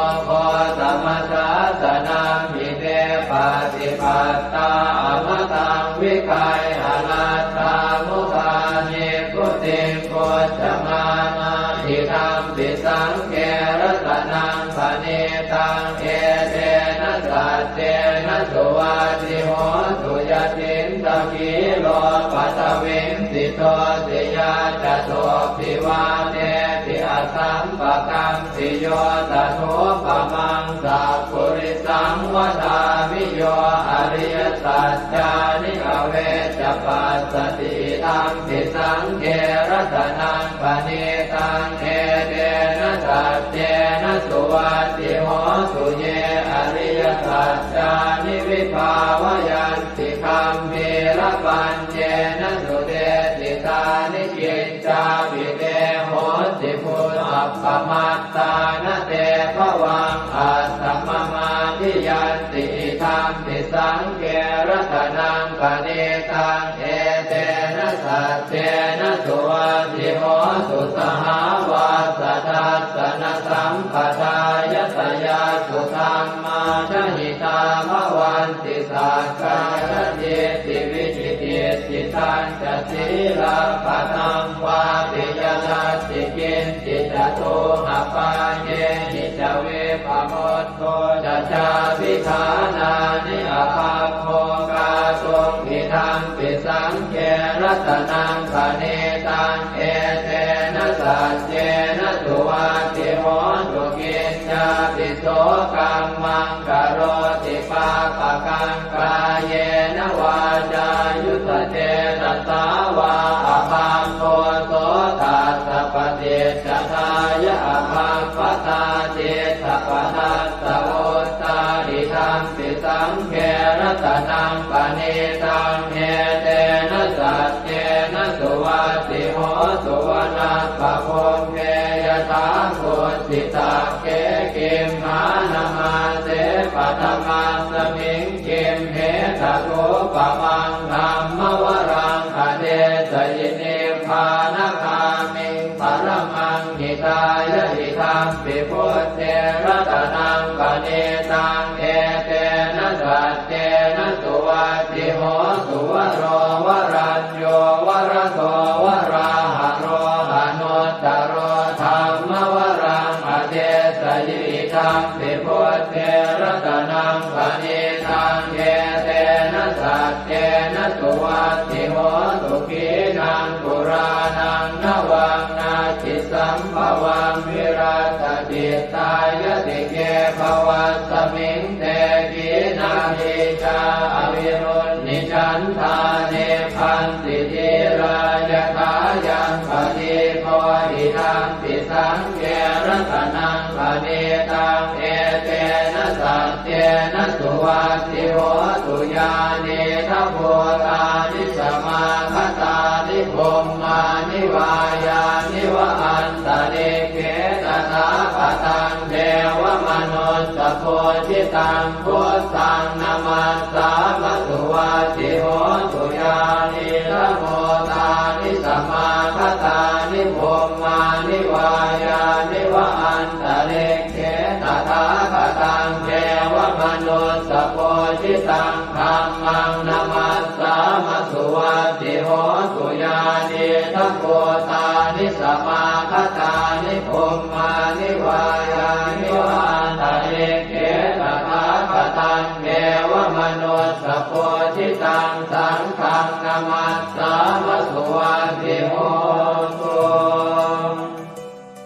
Aladdhā mudhā nibbutiṃ bhuñjamānā idampi saṅghe ratanaṃ paṇītaṃ etena saccena suvatthi hotu. Yathindagīro paṭhaviṃ sito siyā catubbhi vātebhi asampakampiyo tadupamaṃ sappurisaṃ vadāmi yo ariyasaccāni avecca passati idampi saṅghe ratanaṃ paṇītaṃ etena saccena suvatthi hotu. Ye ariyasaccāni vibhāvayanti gambhīrapaññena sudesitāni ciñcāpi te honti bhusappamattā na te bhavaṃ atthamamādiyanti idampi saṅghe ratanaṃ paṇītaṃ etena saccena suvatthi hotu. Sahāvassa dassanasampadāya tayassu dhammā jahitā bhavanti sakkāyadiṭṭhi vicikicchitañca sīlabbataṃ vāpi yadatthi kiñci catūhapāyehi ca vippamu tto ca cābhiṭhānāni abhabbo kātuṃ idampi saṅghe ratanaṃ paṇītaṃ etena saccena suvatthi hotu. Kiñcāpi so kammaṃ karoti pāpakaṃ kāyena vācāyuda cetasā vā abhabbo so tassa paṭicchadāya abhabbatā diṭṭhapadassa vuttā idampi saṅghe ratanaṃ paṇītaṃ etena saccena suvatthi hotu. Vanappagumbe yathā kussitagge gimhānamāse paṭhamasmiṃ gimhe tathūpamaṃ dhammavaraṃ adesayi nibbānagāmiṃ paramaṃ hitāya idampi buddhe ratanaṃ paṇītaṃ etena saccena suvatthi hotu. Varo varañño varado varāharo anuttaro dhammavaraṃ adesayi idampi buddhe ratanaṃ paṇītaṃ etena saccena suvatthi hotu. Khīṇaṃ purāṇaṃ navaṃ natthi sambhavaṃ virattacittāyatike bhavasmiṃ te khīṇabījā avirūḷhichandā nibbanti dhīrā yathāyaṃ padīpo idampi saṅghe ratanaṃ paṇītaṃ etena saccena suvatthi hotu. Yānīdha bhūtāni samāgatāni bhummāni vā yāni va antalikkhe tathāgataṃ devamanussapūjitaṃ buddhaṃ namassāma suvatthi hotu. Yānīdha bhūtāni samāgatāni bhummāni vā yāni va antalikkhe tathāgataṃ devamanussapūjitaṃ dhammaṃ namassāma suvatthi hotu. Yānīdha bhūtāni samāgatāni bhummāni vā yāni va antalikkhe tathāgataṃ devamanussapūjitaṃ saṅghaṃ namassāma suvatthi hotu.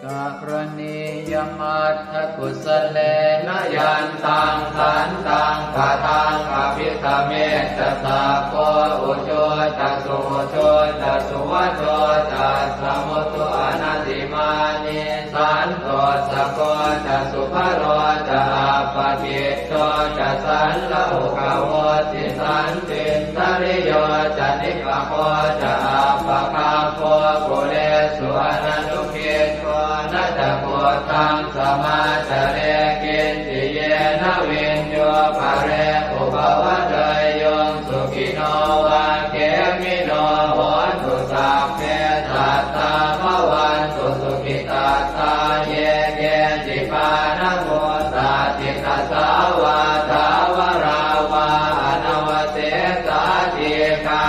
Karaṇīyamatthakusalena yantaṃ santaṃ padaṃ abhisamecca sakko ujū ca suhujū ca suvaco cassa mudu anatimānī santussako ca subharo ca appakicco ca sallahukavutti santindriyo ca nipako ca appagabbho kulesu ananu giddho. Na ca khuddaṃ samācare kiñci yena viññū pare upavadeyyuṃ. Sukhino vā khemino hontu sabbe sattā bhavantu sukhitattā. Ye keci pāṇabhūtatthi tasā vā thāvarā vā anavasesā dīghā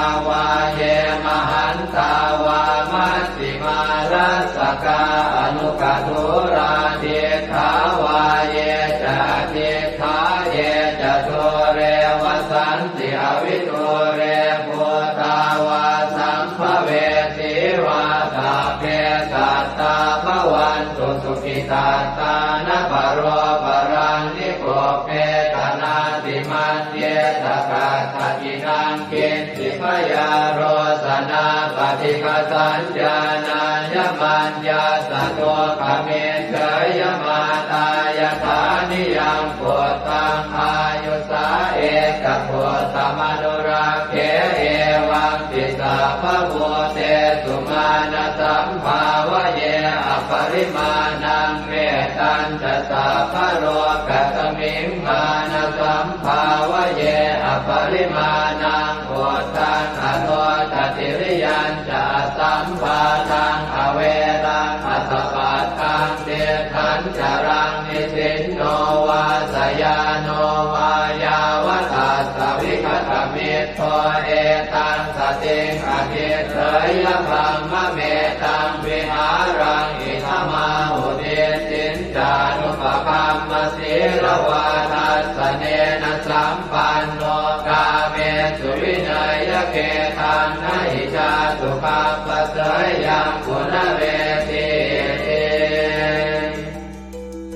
dūre bhūtā vā sambhavesī vā, sabbe sattā bhavantu sukhitattā. Na paro paraṃ nikubbetha, nātimaññetha katthaci naṃ kiñ ci. Byārosanā paṭighasaññā, nāññamaññassa dukkhamiccheyya. Mātā yathā niyaṃ puttaṃ, āyusā ekaputtamanurakkhe, evampi sabbabhūtesu, mānasambhāvaye aparimāṇaṃ. Mettañca sabbalokasmiṃ, mānasambhāvaye aparimāṇaṃ, uddhaṃ adho ca tiriyañca, asambādhaṃ averaṃ asapattaṃ. Tiṭṭhañcaraṃ nisinno vā, sayāno vā yāvatassa vigatamiddho, etaṃ satiṃ adhiṭṭheyya, brahmametaṃ vihāraṃ idhamāhu. Diṭṭhiñcānupagamma sīlavā dassanena sampanno, kāmesu vineyya gedhaṃ, na hi jātu gabbhaseyyaṃ punaretīti.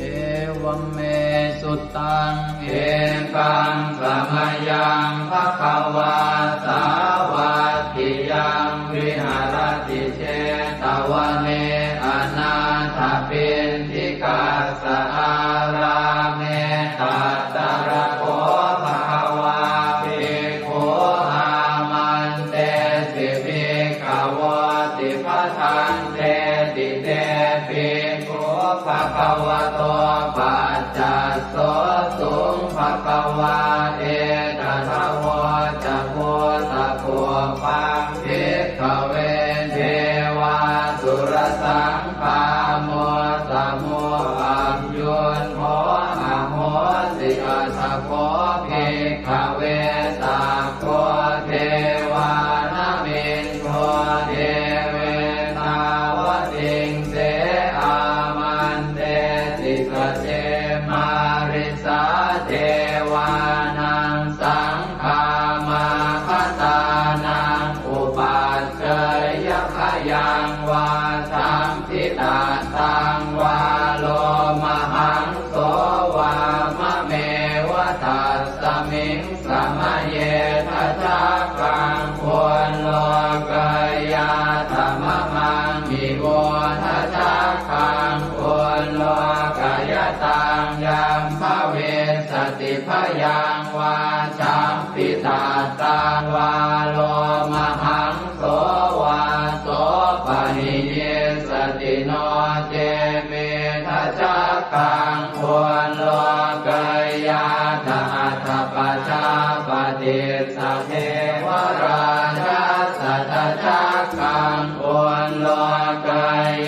Evaṃ me sutaṃ. Ekaṃ samayaṃ bhagavā sāvatthiyaṃ viharati jetavane anāthapiṇḍikassa ārāme. Tatra kho bhagavā bhikkhū āmantesi bhikkhavoti. Bhadanteti te bhikkhū bhagavato paccassosuṃ. Bhagavā etadavoca. Bhūtapubbaṃ bhikkhave devāsurasaṅgāmo, samūham yutthō ahosi. Atha kho bhikkhave sakko devānamindo devetāvatiṃse āmantesi. Sace mārisā devānaṃ saṅgāmā bhadānaṃ upajjheyya, bhayaṃ vā samphitattaṃ vā lomahaṃso vā mameva tasmiṃ samaye dhajaggaṃ ullokayātha mamaṃ ivo dhajaggaṃ ullokayataṃ yam bhavissati bhayaṃ vā samphitattaṃ vā lomahaṃso vā so pahiyissati. No ce me dhajaggaṃ ullokayātha. Atha pajāpatissa devarājassa dhajaggaṃ ullokayātha.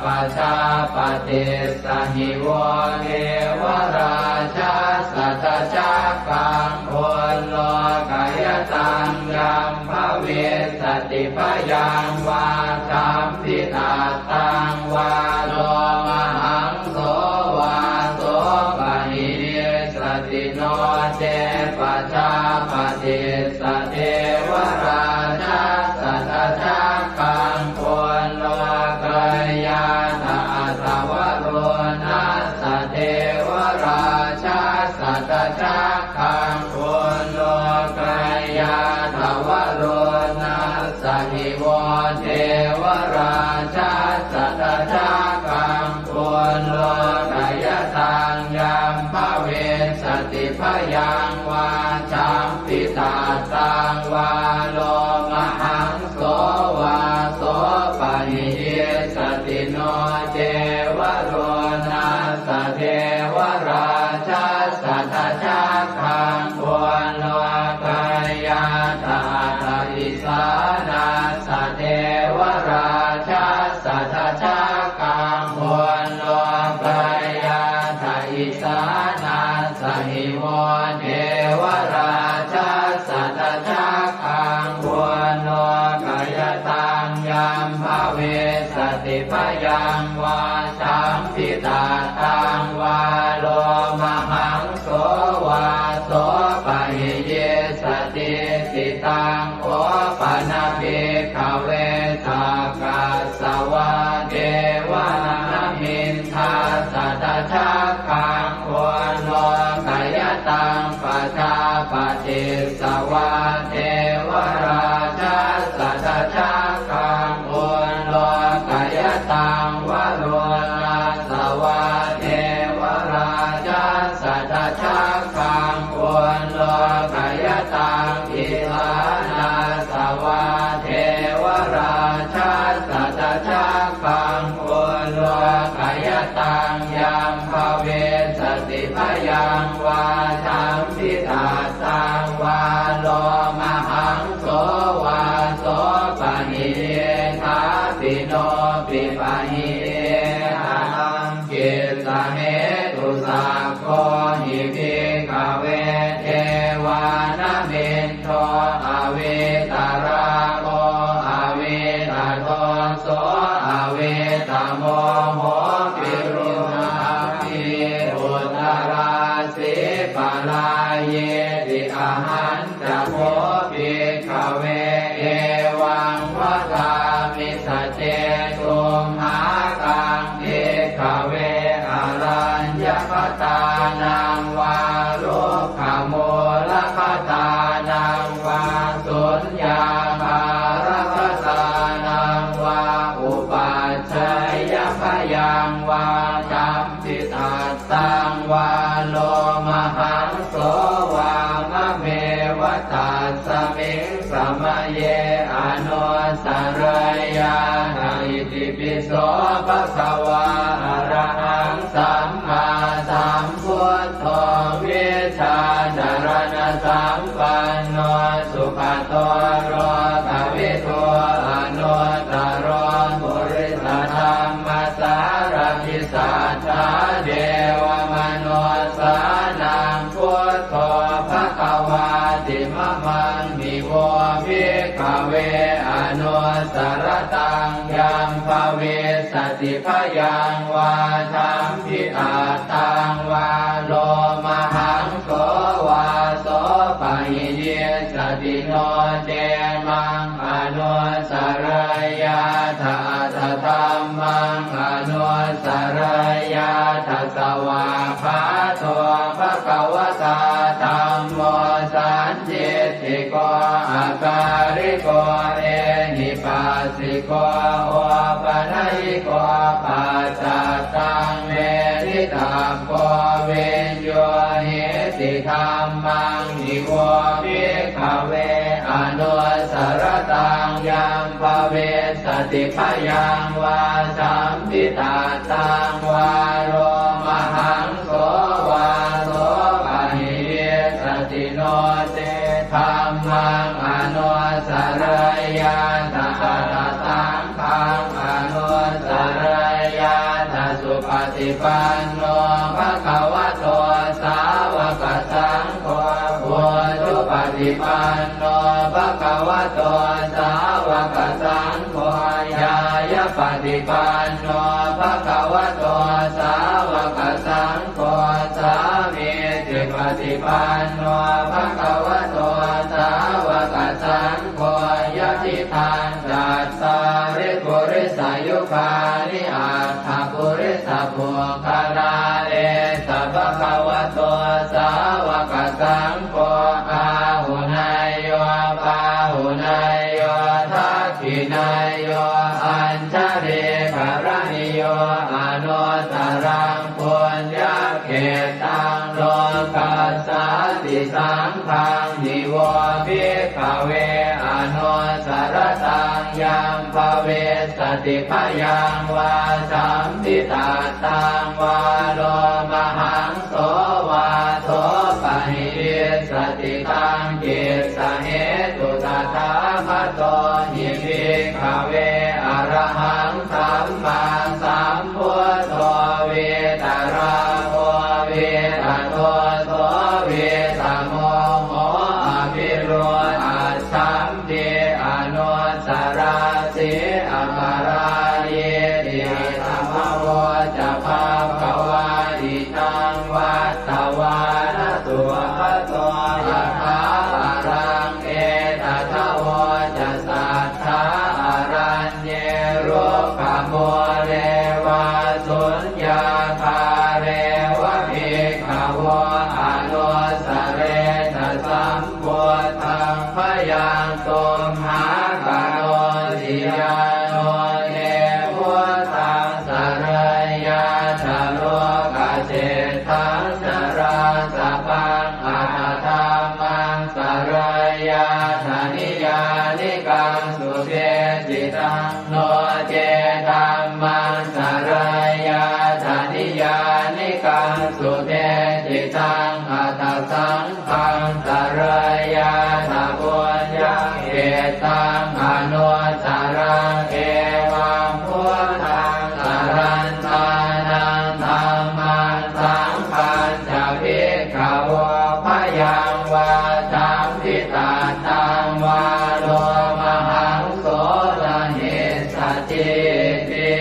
Pajāpatissa hi vo devarājassa dhajaggaṃ ullokayataṃ yam bhavissati bhayaṃ vā samphitattaṃ vā lomahaṃso vā so pahiyissati. No ce pajāpatissa devarājassa dhajaggaṃ ullokayātha. Atha varuṇassa devarājassa dhajaggaṃ ullokayātha. Varuṇassa hi vo devarājassa dhajaggaṃ ullokayataṃ yam bhavissati bhayaṃ vā samphitattaṃ vā lomahaṃso vā so pahiyissati. No ce varuṇassa devarājassa dhajaggaṃ ullokayātha. Atha isāṇassa devarājassa dhajaggaṃ ullokayātha. Isāṇassa hi vo devarājassa dhajaggaṃ ullokayataṃ yam bhavissati bhayaṃ vā samphitattaṃ vā lomahaṃso vā so pahiyissati. Jambitattaṃ vā lomahaṃso vā sopāni diṭṭhāpi nopi paṇidhī. Kataṃ kissa hetu? Sakko hi bhikkhave devānamin do avītarāgo avītadoso avītamoho virūḷhapī uttarāsī parāyīti. Ahañca kho bhikkhave evaṃ vadāmi saccesumākaṃ bhikkhave araññagatānaṃ vā rukkhamūlagatānaṃ vā suññāgāragatānaṃ vā upajjhāyabhayaṃ vā jambitattaṃ vā lomahaṃso vā mameva tasmiṃ samaye anussarayyātha. Itipi so bhagavā arahaṃ sammāsambuddho vijjācaraṇasampanno sugato lokavidū anuttaro purisadammasārathi satthā devamanussānaṃ buddho bhagavāti. Mamaṃ hi vo bhikkhave anussarattaṃ yaṃ bhavissati bhayaṃ vā jambitattaṃ vā lomahaṃso vā sopāhi nissati. No ce maṃ anussarayyātha atha dhammaṃ anussarayyātha. Svākkhāto bhagavatā dhammo sandiṭṭhiko akāliko ehipassiko opanayiko paccattaṃ veditabbo viññūhīti. Dhammaṃ hi vo bhikkhave anussarattaṃ yaṃ bhavissati bhayaṃ vā jambitattaṃ vā lomahaṃso vā sopāhi nissati. No ce dhammaṃ anussarayyātha atha saṅghaṃ anussarayyātha. Supaṭipanno bhagavato sāvakasaṅgho ujupaṭipanno bhagavato sāvakasaṅgho ñāyapaṭipanno bhagavato sāvakasaṅgho sāmīcipaṭipanno bhagavato sāvakasaṅgho yadidaṃ cattāri purisayugāni aṭṭha purisapuggalā esa bhagavato sāvakasaṅgho āhuneyyo pāhuneyyo dakkhiṇeyyo añjalikaraṇīyo anuttaraṃ puññakkhettaṃ lokassāti. Saṅghaṃ hi vo bhikkhave anussarattaṃ yaṃ bhavissati bhayaṃ vā jambitattaṃ vā lomahaṃso vā sopāhi nissati. Taṃ kissa hetu? Tathāgato hi bhikkhave arahaṃ sammāsambuddho vītarāgo vītadoso vītamoho avirūḷhaccham- pī anussarāsi aparājīti. Idamavoca bhagavā. Idaṃ vattvāna sugato yathā paraṃ etadavoca saddhā araññe rukkhamūle vā suññāgāre va bhikkhavo anussaretha sam- buddhaṃ bhayaṃ tumhākarosi. Yāno te buddhaṃ sarayyātha lokaseṭṭhaṃ narāsabhaṃ atha dhammaṃ sarayyātha niyyānikaṃ sudesitaṃ. No ce dhammaṃ sarayyātha niyyānikaṃ sudesitaṃ taṃ anuttaraṃ. Evaṃ buddhaṃ sarantānaṃ dhammaṃ saṅghañca bhikkhavo bhayaṃ vā champi tattaṃ vā lomahaṃso na hessatīti.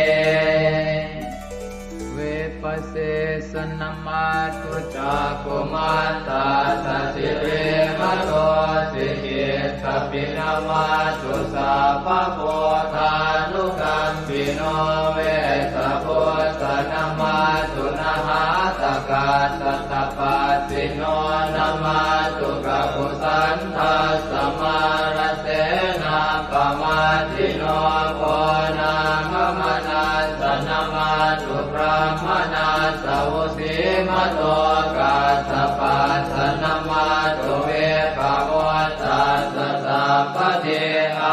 Vipasīsa namatthu cakkhumantassa sirīmato, sikhīttapi namatthu sabbabuddhānukampino, Vessabhussa namatthu nhātakassa tapassino, namatthu kakusandhassa mārasenappamaddino, Konāgamanassa namatthu brāhmaṇassa vusīmato, Kassapassa namatthu vippamuttassa sabbadhi,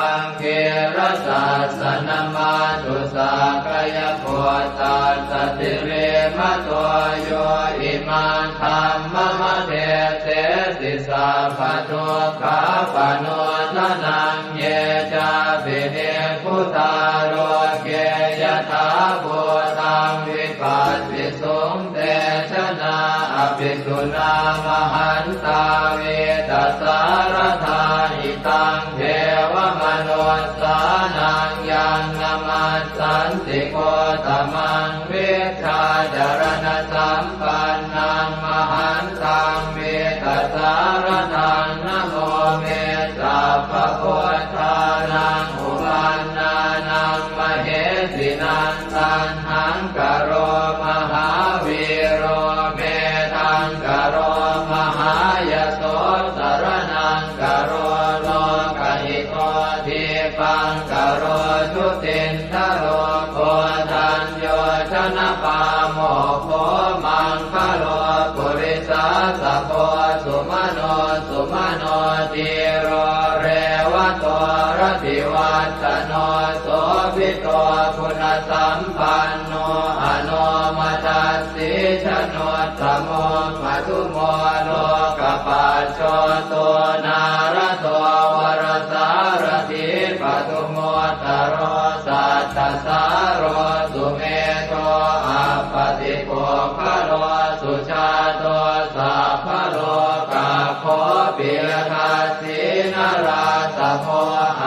Aṅgīrasassa namatthu sakyaputtassa sirīmato, yo imaṃ dhammamadesesi sabbadukkhāpanūdanaṃ. Ye cāpi nibbutā loke yathābhūtaṃ vipassisuṃ, te janā apisuṇā mahantā vītasāradā. Hitaṃ devamanussānaṃ yaṃ namassanti gotamaṃ, vijjācaraṇasampannaṃ mahantaṃ vītasāradaṃ. Namo me sabbabuddhānaṃ uppannānaṃ mahesinaṃ, Taṇhaṅkaro mahāvīro Medhaṅkaro mahāyaso, Saraṇaṅkaro lokahito, Dīpaṅkaro jutindharo, Koṇḍañño janapāmokkho, Maṅgalo purisāsabho, Sumano sumano dhīro, Revato rativaḍḍhano, Sobhito guṇasampanno, Anomadassī januttamo, Madhumo lokapajjoto, Nārado varasārathī, Padumu ttaro sattasāro, Sumedho appaṭipuggalo, Sujāto sabbalokaggo, Piyadassī narāsabho,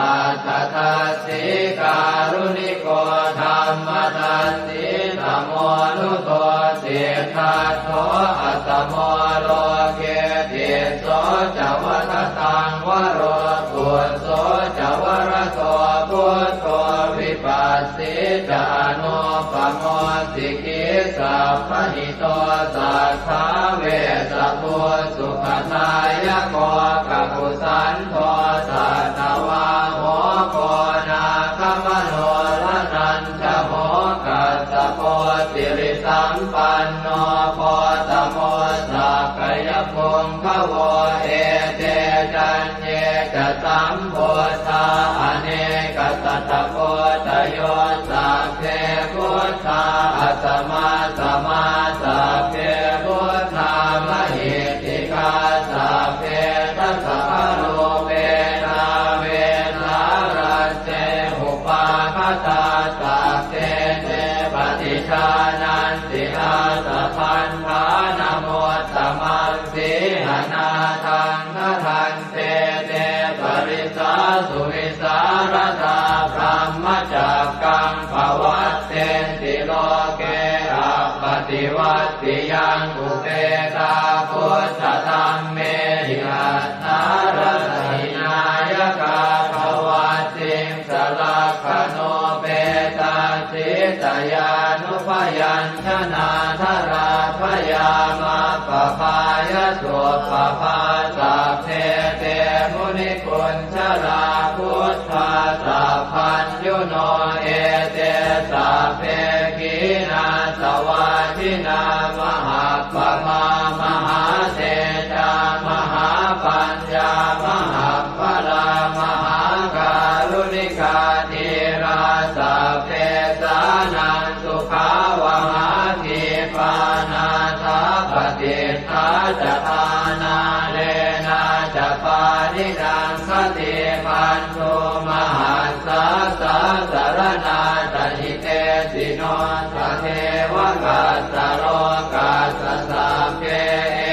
Atthadassī kāruṇiko, Dhammadassī tamonudo, Siddhattho asamo loke, Tisso ca vadataṃ varo, Phusso ca varado buddho, Vipassī ca anuppamo, Sikhī sabbahito satthā, Vessabhū sukhadāyako, Kakusandho satthavāho, Koṇāgamano raṇañ jaho, Kassapo sirisampanno, Gotamo sakyapuṅgavo. Ete caññe ca sambuddhā, anekasatakoṭayo, Sabbe buddhā asamassamā, Sabbe buddhā mahiddhikā, Sabbe dasabalūpetā, Vesālā te upāgatā, Sabbe te paṭijānanti, Ātabandhanamuttamaṃ. Sīhanāthaṃ gaṇhanti, Te parisāsu vivīsāradā, Brahmacakkaṃ pavattenti loke, Appaṭivattiyaṃ upetā, Buddhadhammehi attarata hinayakā, Dvattiṃsalakkhaṇūpetā, Sītayānubyañjanādharā, Bhayā maggapāya suppabhā. Sabbe te munikuñjalā, Buddhā sabbaññuno, Ete sabbe khīṇāsavā, Jinā mahappamā, Mahātejā mahāpaññā, Mahappalā mahākāruṇikā, Dhīrā sabbesānaṃ sukhāvahā, Khipā nāthapaṭiṭṭhā ca, Āṇānenā ca pāṇinaṃ, Te bandhū mahassāsā saraṇā ca hitesino, sadevakassa lokassa sabbe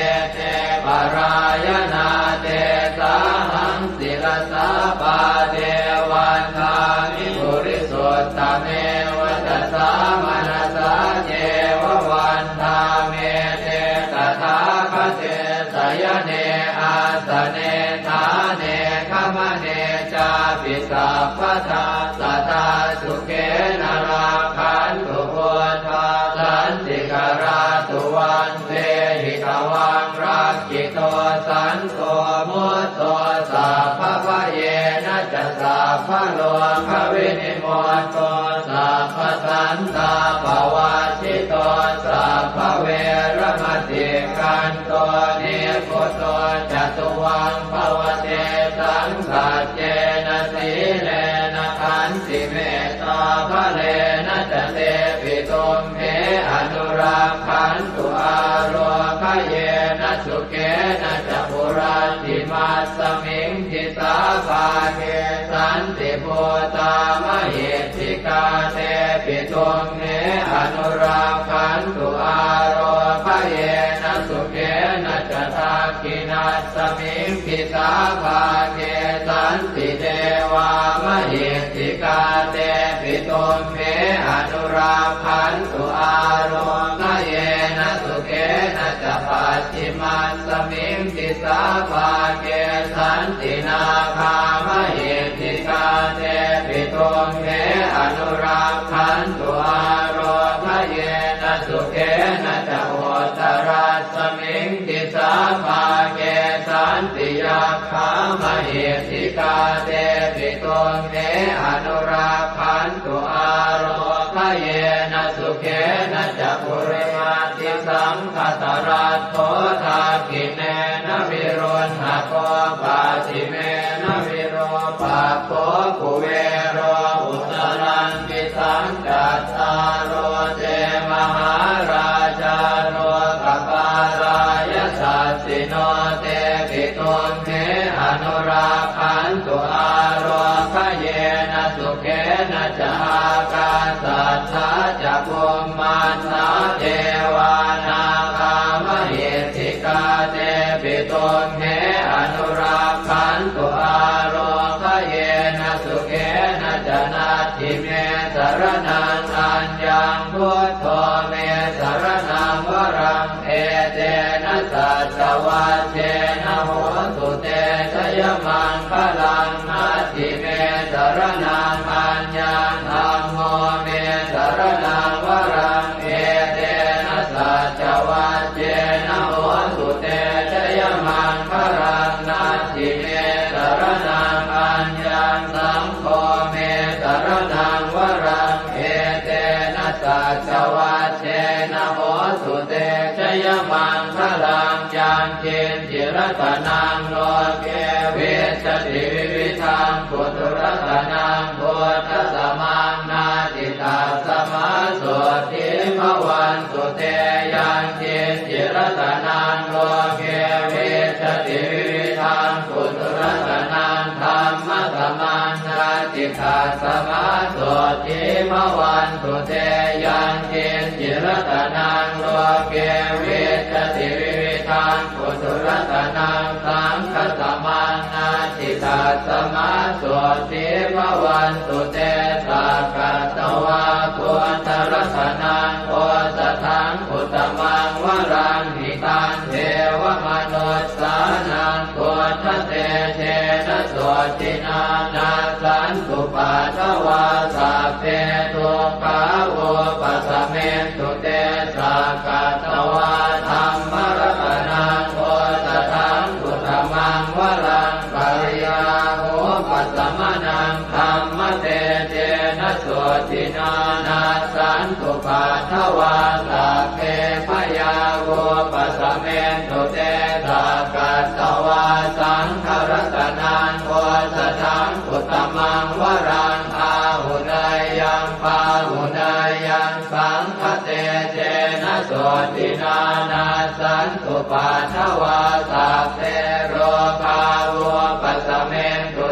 ete parāyanā, tesāhaṃ sirasā pāde vandāmi purisottame. Vacasā manasā ceva vandāmete tathāgate, sayane āsane ṭhāne gamane cāpi sabbadā, sadā sukhena rakkhantu buddhā santikarā. Tuvaṃ vehi tvaṃ rakkhito santo mutto, sabbabhayena ca sabbarogavinimutto, sabbasantāpavajjito, sabbaveramatikkanto nibbuto ca tuvaṃ bhava. Tesaṃ saccena sīlena khantimettābalena ca, tepi tumhe anurakkhantu ārogyena sukhena ca. Puratthimassa miṃ disābhāge santibhūtā mahiddhikā, tepi tumhe anurakkhantu ārogyena sukhena ca. Dakkhiṇassa miṃ disābhāge santidevā mahiddhikā, tepi tumhe anurakkhantu ārogyena sukhena ca. Pacchimassa miṃ disābhāge santināgā mahiddhikā, tepi tumhe anurakkhantu ārogyena sukhena ca. Uttarassa miṃ disābhāge santiyak khā mahiddhikā, tepi tumhe anurakkhantu ārogyena sukhena ca. Purimaṭṭhisaṅkhasāraddho dakkhiṇena viruḷhako, pacchimena virūpakkho kuvero uttaraṃ disaṃ. Cattāro te mahārājā lokapālā yasassino, tepi tumhe anurakkhantu ārogyena sukhena ca. Ākāsaṭṭhā ca bhummaṭṭhā devā nāgā mahiddhikā, tepi tumhe anurakkhantu ārogyena sukhena ca. Natthi me saraṇaṃ aññaṃ, buddho me saraṇaṃ varaṃ, etena saccavajjena hotu te jayamaṅgalaṃ. Natthi me saraṇaṃ aññaṃ, dhammo me saraṇaṃ varaṃ, etena saccavajjena hotu te jayamaṅgalaṃ. Natthi me saraṇaṃ aññaṃ, saṅgho me saraṇaṃ varaṃ, etena saccavajjena hotu te jayamaṅgalaṃ. Yaṅkiñci ratanaṃ loke vijjati vividhaṃ puthu, ratanaṃ buddhasamaṃ natthi, tasmā sotthī bhavantu te. Yaṅkiñci ratanaṃ loke vijjati vividhaṃ puthu, ratanaṃ dhammasamaṃ natthi, tasmā sotthī bhavantu te. Yaṅkiñci ratanaṃ loke vijjati vividhaṃ puthu, ratanaṃ saṅghasamaṃ natthi, tasmā sotthī bhavantu te. Sakkatvā buddharatanaṃ osathaṃ uttamaṃ varaṃ, hitaṃ devamanussānaṃ buddhatejena sotthinā, nassantupaddavā sabbe dukkhā vūpasamentu te. Sakkatvā dhammaratanaṃ osathaṃ uttamaṃ varaṃ, bhayāvūpasamanaṃ dhammatejena sotthinā, nassantupaddavā sabbe bhayā vūpasamentu te. Sakkatvā saṅgharatanaṃ osathaṃ uttamaṃ varaṃ, āhuneyyaṃ pāhuneyyaṃ saṅghatejena sotthinā, nassantupaddavā sabbe rogā vūpasamentu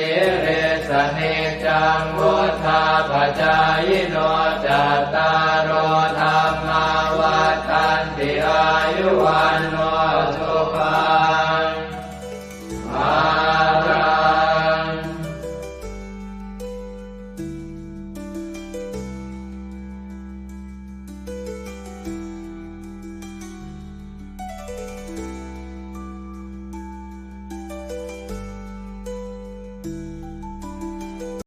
sīlissa niccaṃ vuḍḍhāpacāyino, cattāro dhammā vaḍḍhanti: āyu vaṇṇo